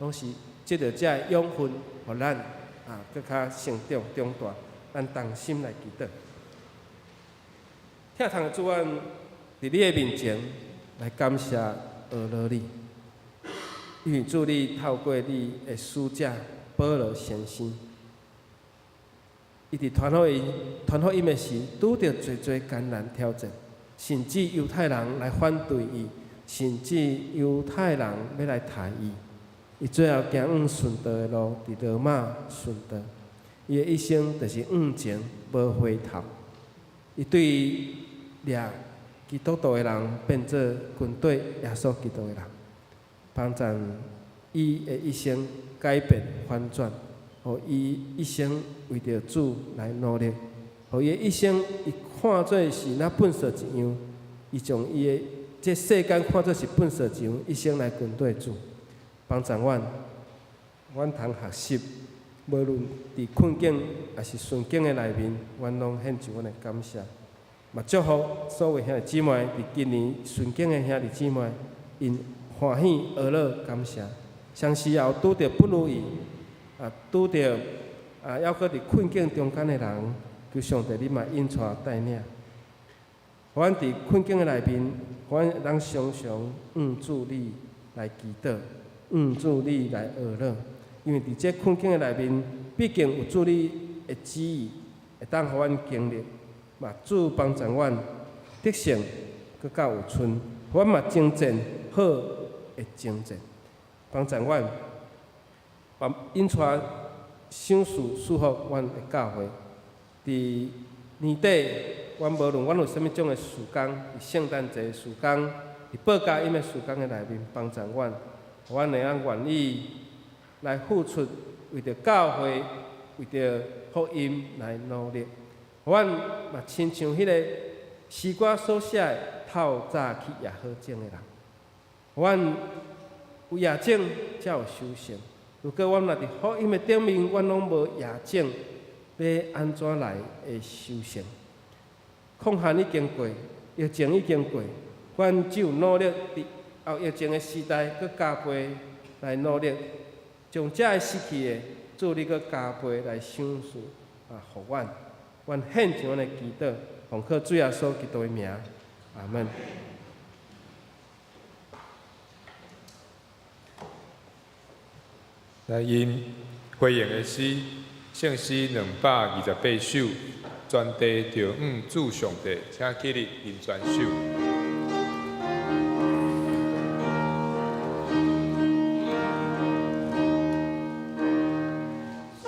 攏是藉著這个養分，予咱啊，閣較成長長大。咱同心來祈禱。疼痛的主，阮佇你的面前來感謝阿羅你，因為主你透過你的使者保羅先生，伊佇傳福音、傳福音的時，拄著濟濟艱難挑戰，甚至猶太人來反對伊，甚至猶太人欲來刣伊，伊最後行往殉道的路，佇羅馬殉道。伊的一生就是向前無回頭。伊對掠基督徒的人變做軍隊耶穌基督的人，幫助伊的一生改變反轉，予伊一生為著主來努力，予伊的一生伊看做是若糞掃一樣，伊將伊的這世間看做是糞掃一樣，一生來跟隨主，幫助阮，阮通學習，無論佇困境抑是順境的內面，阮攏獻上阮的感謝。嘛祝福所有兄弟姊妹佇今年順境的兄弟姊妹，𪜶歡喜呵樂感謝。相時也有拄著不如意，啊，拄著啊，猶閣佇困境中間的人，求上帝你嘛引帶帶領。予阮佇困境的內面，予阮會當常常向主你來祈禱，向主你來呵樂。因為佇這困境的內面，畢竟有主你的旨意，會當予阮經歷。嘛，主幫助阮得勝，閣較有賰，予阮嘛征戰好的征戰，幫助阮，嘛引帶賞賜賜福阮的教會。佇年底，阮無論阮有啥物種的事工，佇聖誕節事工，佇報佳音的事工的內面，幫助阮，予阮會當願意來付出，為著教會，為著福音來努力。予阮嘛親像彼個詩歌所寫的透早去掖好種的人，予阮有掖種才有收成。如果阮若佇福音的頂面，阮攏無掖種，欲按怎來會收成？抗旱已經過，疫情已經過，阮只有努力佇後疫情的時代，閣加倍來努力，將這个失去的，主你閣加倍來賞賜啊，予阮。阮獻上阮的祈禱，奉靠主耶穌基督的名，阿門。
來吟回應的詩，聖詩228首，全地著向主上帝，請起立吟全首。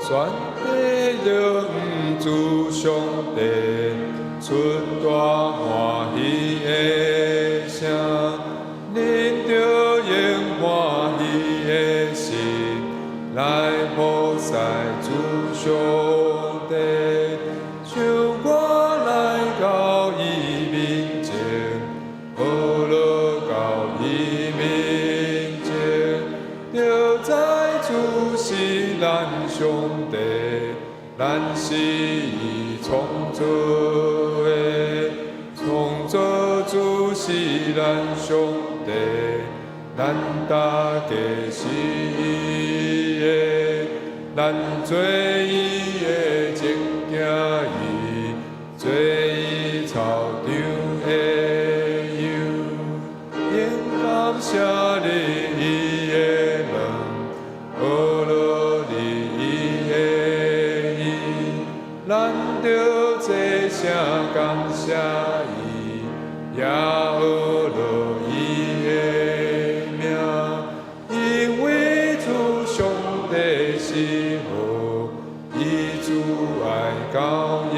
全地著向主上帝，出大歡喜的聲，恁著用歡喜的心來服侍主上帝，唱歌來到伊面前，呵樂到伊面前，著知主是咱上帝，咱是伊創造的，創造主是咱上帝，咱大家是伊的，咱做伊的種仔兒，做伊草場的羊，應感謝你伊的門，呵樂你伊耶和華伊的名，因為主上帝是好，伊慈愛到永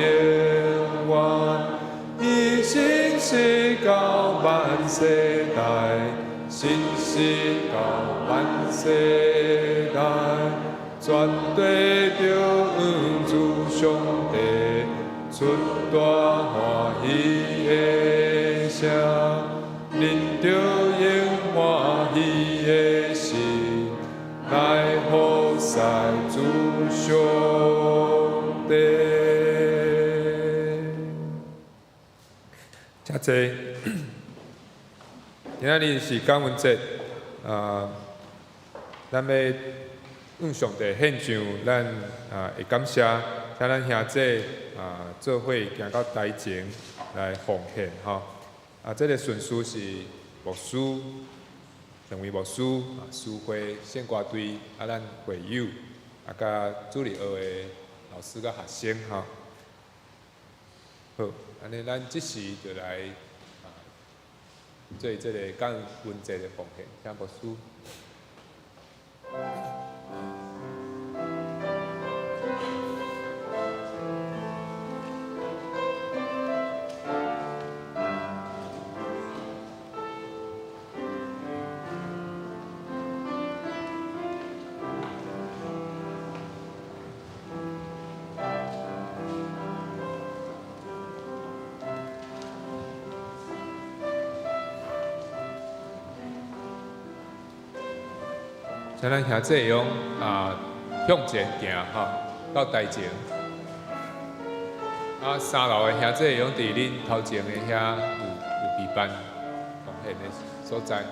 遠，伊信實到萬世代，信實到萬世代，全地著向主上帝出大歡喜的聲，恁著用歡喜的心來服侍主上帝。請坐。今仔日是感恩節，啊，咱欲向上帝獻上咱的感謝，請咱兄弟做伙行到台前來奉獻吼。啊，這个順序是牧師，兩位牧師啊，司會聖歌隊啊，咱會友啊，佮主日學的老師佮學生吼。好，按呢咱這時就來做這个感恩節的奉獻，請牧師。請咱兄弟用向前行吼，到台前。啊，三樓的兄弟用佇恁頭前的遐有備辦奉獻的所在。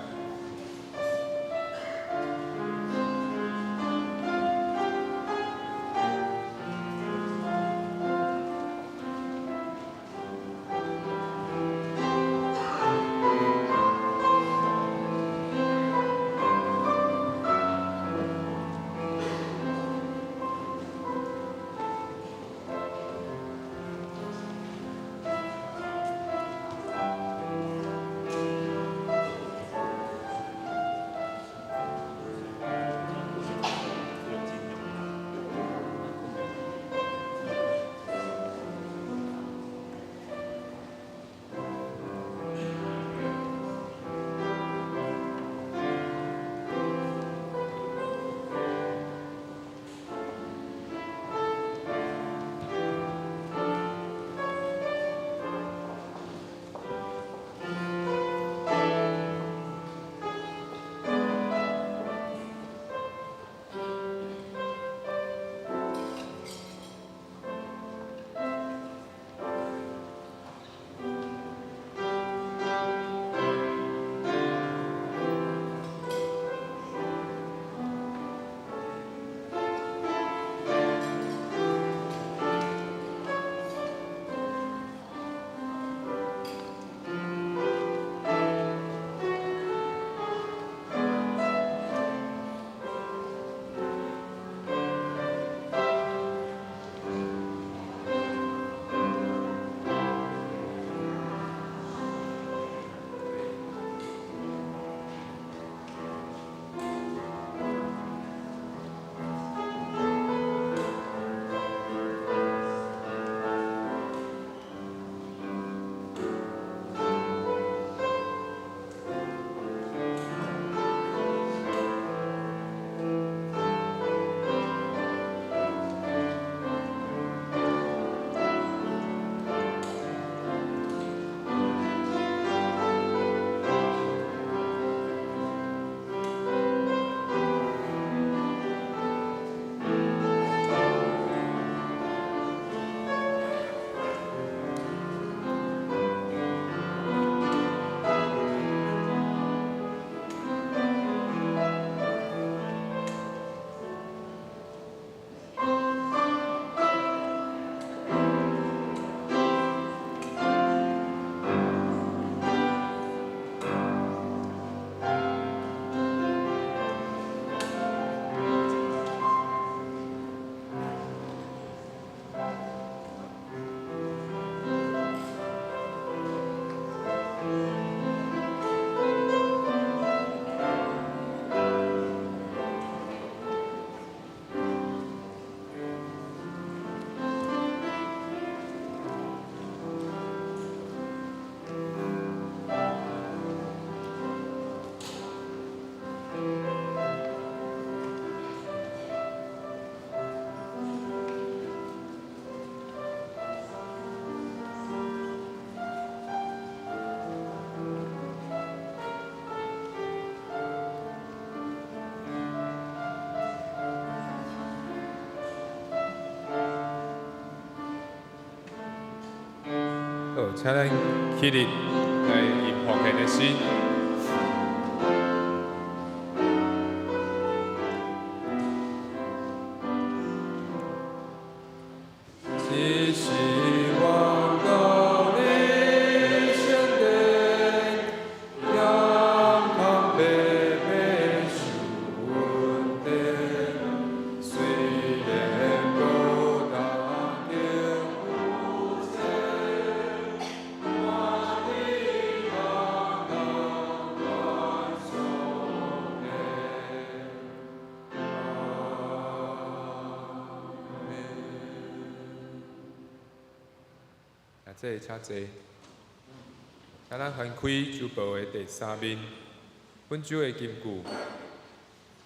請咱起立來吟奉獻的詩。只是我到你聖殿，健康白白受恩典，雖然無同得有錢，我的茫茫願相連。阿們。啊，這請坐。請咱翻開周報的第三面，本周的金句。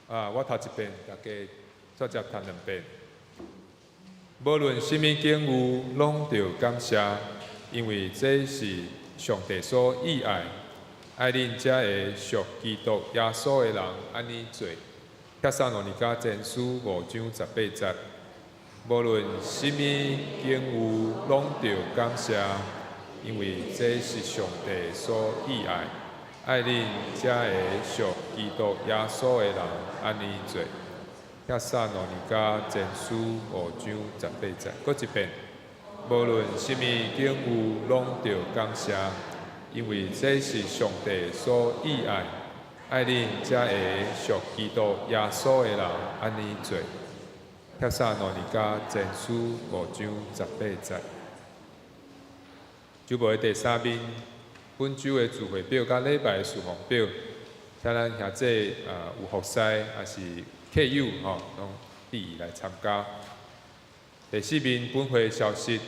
啊，我讀一遍，大家煞接讀兩遍。無論啥物境遇，攏著感謝，因為這是上帝所意愛，愛恁這个屬基督耶穌的人按呢做。帖撒羅尼迦前書5章18節。無論啥物境遇，攏著感謝，因為這是上帝所意愛，愛恁這个屬基督耶穌的人按呢做。帖撒羅尼迦前書5章18節，閣一遍。無論啥物境遇，攏著感謝，因為這是上帝所意愛，愛恁這个屬基督耶穌的人按呢做。帖撒羅尼迦前書5章18節。周報的第三面，本周的聚會表佮禮拜的事奉表，請咱兄弟啊有服侍，抑是客友吼，攏注意來參加。第四面本會消息，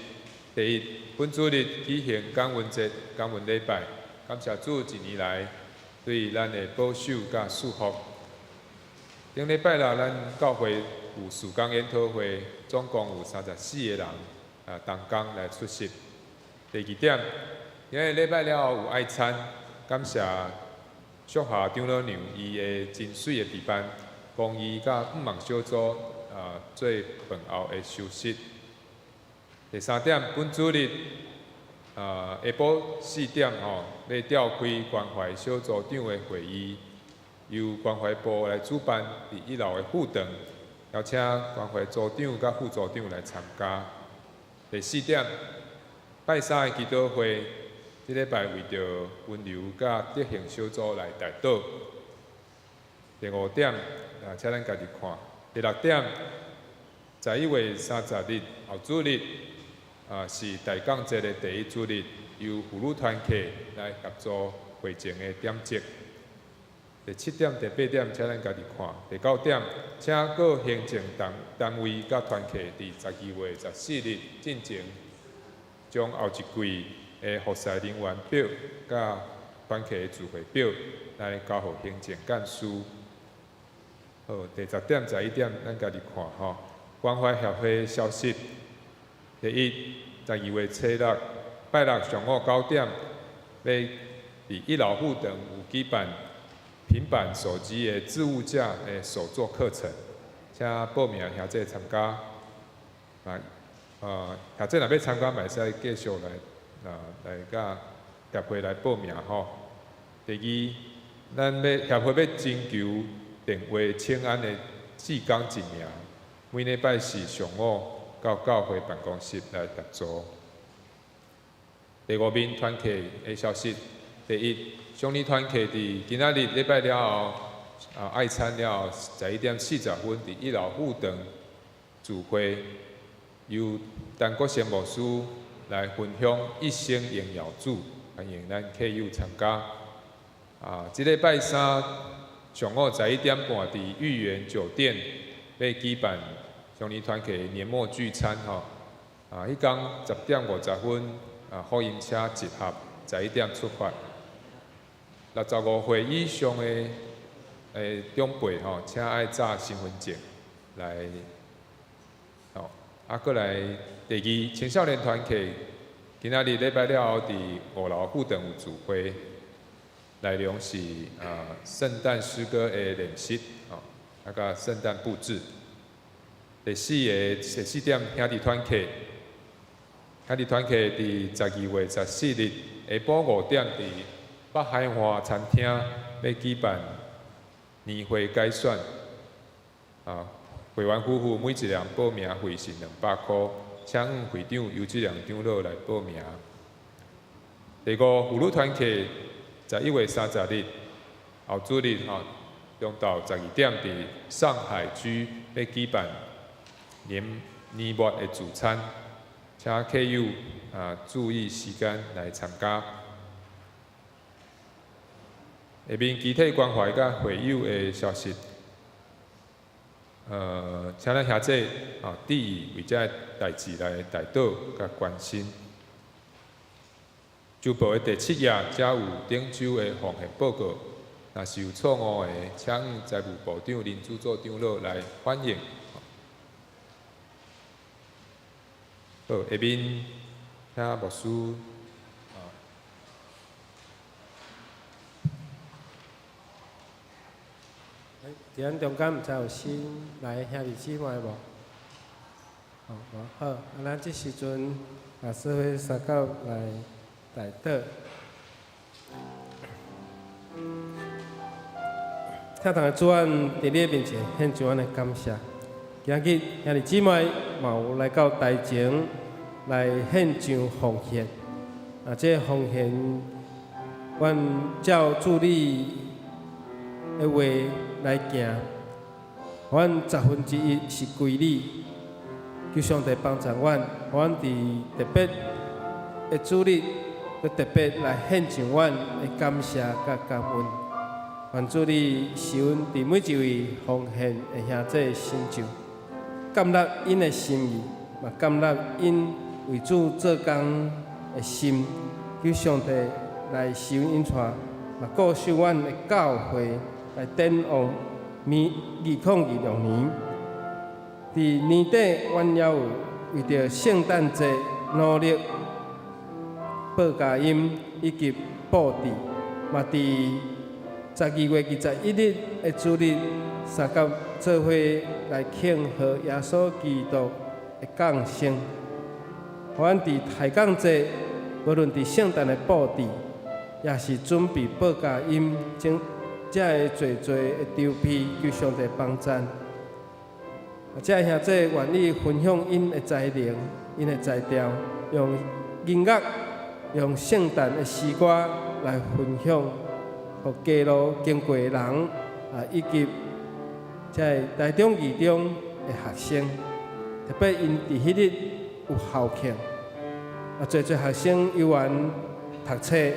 第一，本主日舉行感恩節、感恩禮拜，感謝主一年來對咱的保守佮祝福。頂禮拜六，咱教會有事工研討會，總共有34個人啊同工來出席。第二點，今日禮拜了後有愛餐，感謝淑霞長老娘伊的真媠的備辦，公義佮五望小組啊做飯後的休息。第三點，本主日啊下晡4點吼，欲召開關懷小組長的會議，由關懷部來主辦，佇一樓的副堂，邀請關懷組長佮副組長來參加。第四點，拜三的祈禱會，這禮拜為著溫柔佮德行小組來代禱。第五點，啊，請咱家己看。第六點，11月30日後主日，啊，是大港節的第一主日，由婦女團契來協助會前的點燭。第七點、第八點，請咱家己看。第九點，請各行政單單位佮團契佇12月14日進前，將後一季的服侍人員表佮團契的聚會表來交予行政幹事。好，第十點、11點，咱家己看吼。關懷協會消息：第一，12月初六，拜六上午9點，欲佇一樓副堂有舉辦平板手機的置物架的手作課程，請報名兄弟參加。啊，兄弟若欲參加，嘛會使繼續來啊來佮協會來報名吼。第二，咱欲協會欲徵求電話請安的志工一名，每禮拜四上午到教會辦公室來協助。第五面團契的消息，第一，少年團契佇今仔日禮拜了後，啊愛餐了後，11點40分佇一樓副堂聚會，由陳國賢牧師來分享一生榮耀主，歡迎咱客友參加。啊，這禮拜三上午11點半佇御園酒店欲舉辦少年團契年末聚餐吼。啊，彼工10點50分啊，福音車集合，11點出發。65歲以上的長輩吼，請愛紮身份證來。吼，啊，閣來第二，青少年團契今仔日禮拜了後，佇五樓副堂有聚會，內容是啊聖誕詩歌的練習，吼，啊佮聖誕佈置。第四個第四點，兄弟團契，兄弟團契佇12月14日下晡5點，佇北海岸餐廳欲舉辦年會改選。啊，會員夫婦每一人報名費是200箍，請會長游志良長老來報名。第五，婦女團契11月30日後主日吼，中晝12點佇上海居欲舉辦年年末的聚餐，請客友啊注意時間來參加。下面其他關懷佮會友的消息，請咱兄弟啊注意為這个代誌來代禱佮關心。週報的第七頁，遮有頂週的奉獻報告，若是有錯誤的，請財務部長林主座長老來反映。好，下面請牧師。
佇咱中間毋知有新來的兄弟姊妹無？哦，無好，啊，咱這時陣啊，做伙相佮來代禱。疼痛的主，阮佇你的面前獻上阮的感謝。今日兄弟姊妹嘛有來到台前來獻上奉獻。啊，這個奉獻，阮照主你的話來行，阮1/10是歸你。求上帝幫助阮，予阮佇特別的主日，閣特別來獻上阮的感謝佮感恩。願主你賜阮佇每一位奉獻的兄弟身上，感納𪜶的心意，嘛感納𪜶為主做工的心。求上帝來賜阮𪜶帶，嘛顧守阮的教會來展望明2026年。佇年底，阮猶有為著聖誕節努力報佳音以及布置，嘛佇12月21日的主日，相佮做伙來慶賀耶穌基督的降生。予阮佇抬槓節，無論佇聖誕的布置，也是準備報佳音，這這个濟濟的籌備，求上帝幫贊。啊，這个兄弟願意分享𪜶的才能、𪜶的才調，用音樂、用聖誕的詩歌來分享，予街路經過的人啊，以及這个台中二中的學生，特別𪜶佇彼日有校慶，啊，濟濟學生猶原讀冊，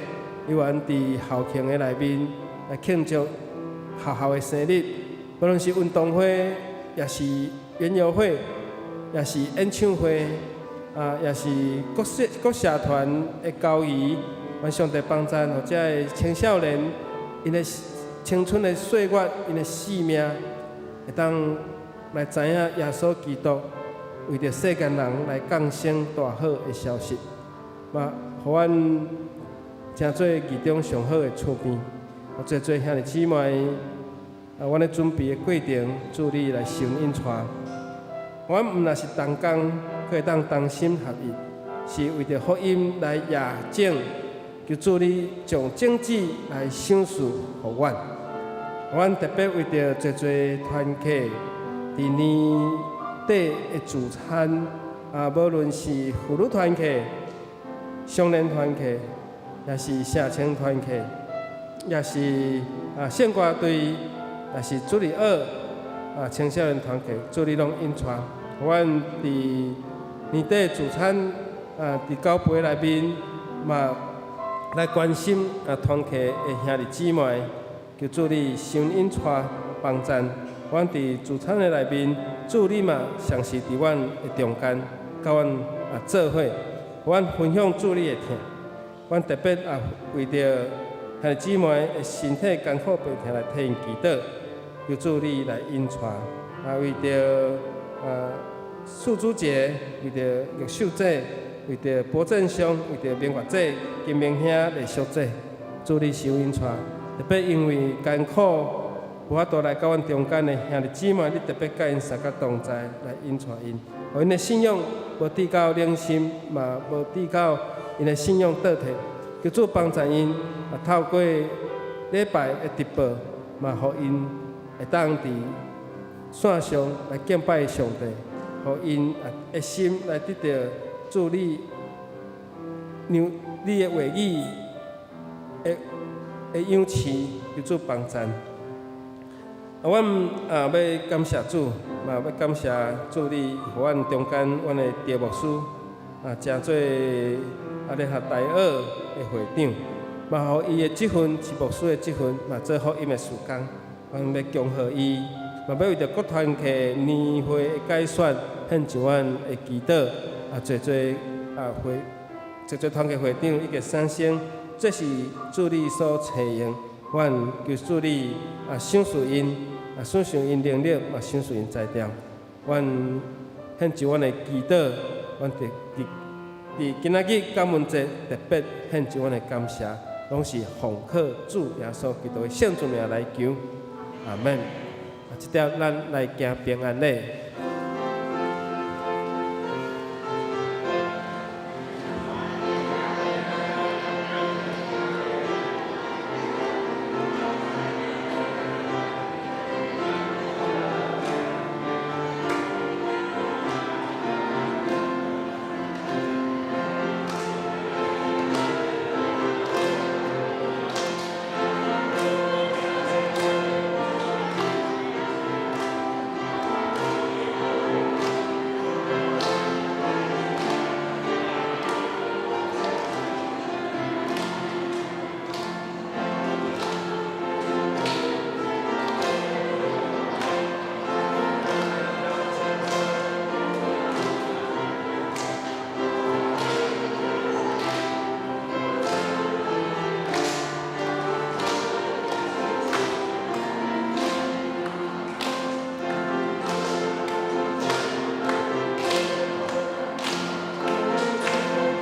猶原佇校慶的內面來慶祝學校的生日，無論是運動會，也是園遊會，也是演唱會，啊，也是各社各社團的交誼，願上帝幫贊，予這个青少年，𪜶的青春的歲月，𪜶的生命，會當來知影耶穌基督為著世間人來降生大好的消息，嘛，予阮成做二中上好的厝邊，予濟濟兄弟姊妹。啊，阮咧準備的過程，主你來受引帶。阮毋若是同工，閣會當同心合意，是為著福音來驗證，求主你將種子來賞賜予阮。阮特別為著濟濟團契佇年底的聚餐，啊，無論是婦女團契、少年團契，也是社青團契，也是啊聖歌隊。也是主日學啊，青少年團契，主你攏引帶。阮佇年底聚餐啊，佇九杯內面嘛來關心啊團契的兄弟姊妹，求主你相引帶幫贊。阮佇聚餐的內面，主你嘛常時佇阮的中間，佮阮啊做伙，予阮分享主你的疼。阮特別啊為著兄弟姊妹的身體艱苦病痛來替𪜶祈禱。求主你來引帶，啊，為著啊四主節，為著玉秀節，為著博正兄，為著明月節、金明兄麗淑節，主你受引帶。特別因為艱苦無法度來到阮中間的兄弟姊妹，你特別佮𪜶相佮同在來引帶𪜶，予𪜶的信仰無致到冷心，嘛無致到𪜶的信仰倒退。求主幫助𪜶，啊透過禮拜的直播，嘛予𪜶會當佇線上來敬拜上帝，予𪜶啊的心來得著主你讓你的話語的的養飼，求主幫贊。啊，阮啊欲感謝主，嘛欲感謝主你，予阮中間阮的趙牧師啊，成做啊聯合大學的會長，嘛予伊的職分是牧師的職分，嘛做福音的事工。阮欲恭賀伊，嘛欲為著國團契年會的改選，獻上阮的祈禱。啊，濟濟啊會，濟濟團契會長以及先生，這是主你所差用，阮求主你啊賞賜𪜶，啊賞賜𪜶能力，嘛賞賜𪜶才調。阮獻上阮的祈禱，阮佇佇佇今仔日感恩節特別獻上阮的感謝，攏是奉靠主耶穌基督的聖尊名來求，阿門。啊，這點咱來行平安禮。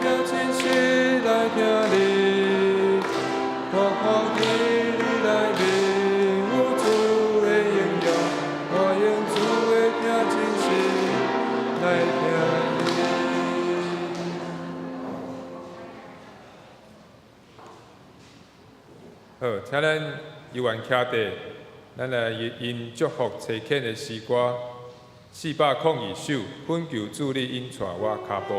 聽真實來聽你，我看見你內面有主的榮耀，我用主的聽真實來聽你。
好，請咱猶原徛佇，咱來用祝福差遣的詩歌402首，懇求主你引帶我跤步。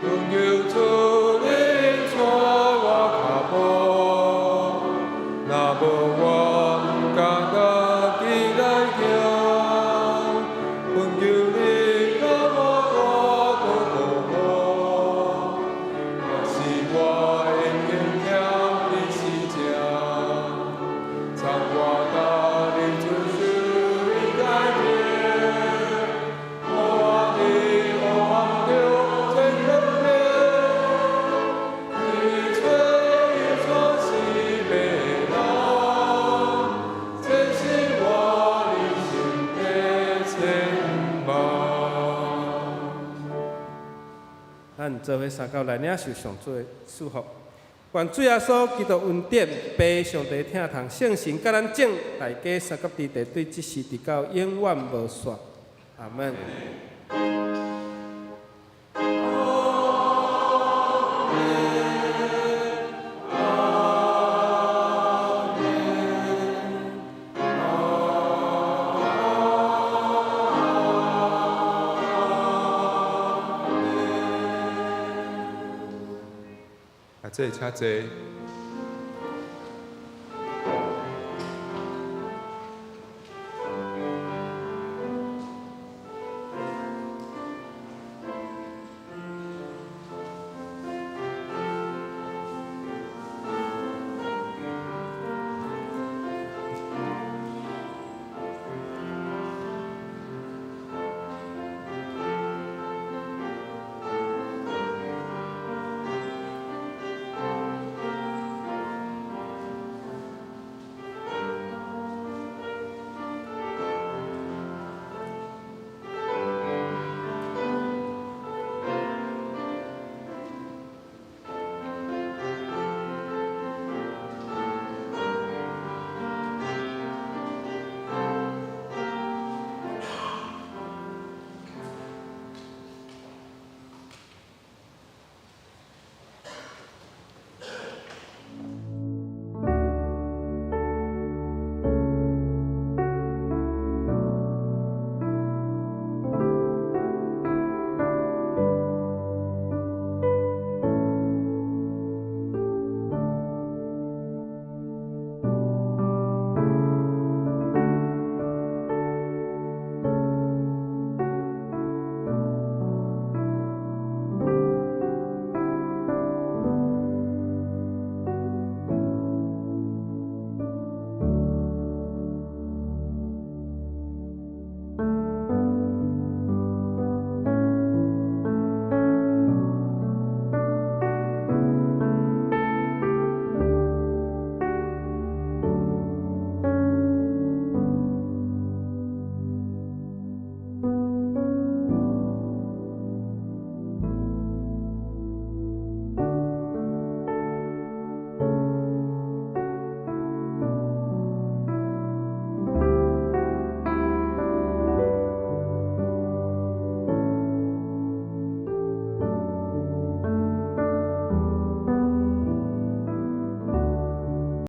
懇求主你引帶我跤步，若無我毋敢家己來行。懇求你共我帶路保護我，若是我會經徛伫死正，藏我逐日遵守你誡命，予我佇黑暗中前光明。你找引帶死迷人，這是我人生的展望。
咱做伙相交來領受上主的祝福。願主耶穌基督恩典、父上帝疼痛、聖神佮咱眾大家相佮佇地對這時直到永遠無煞。阿門。
啊，這請坐。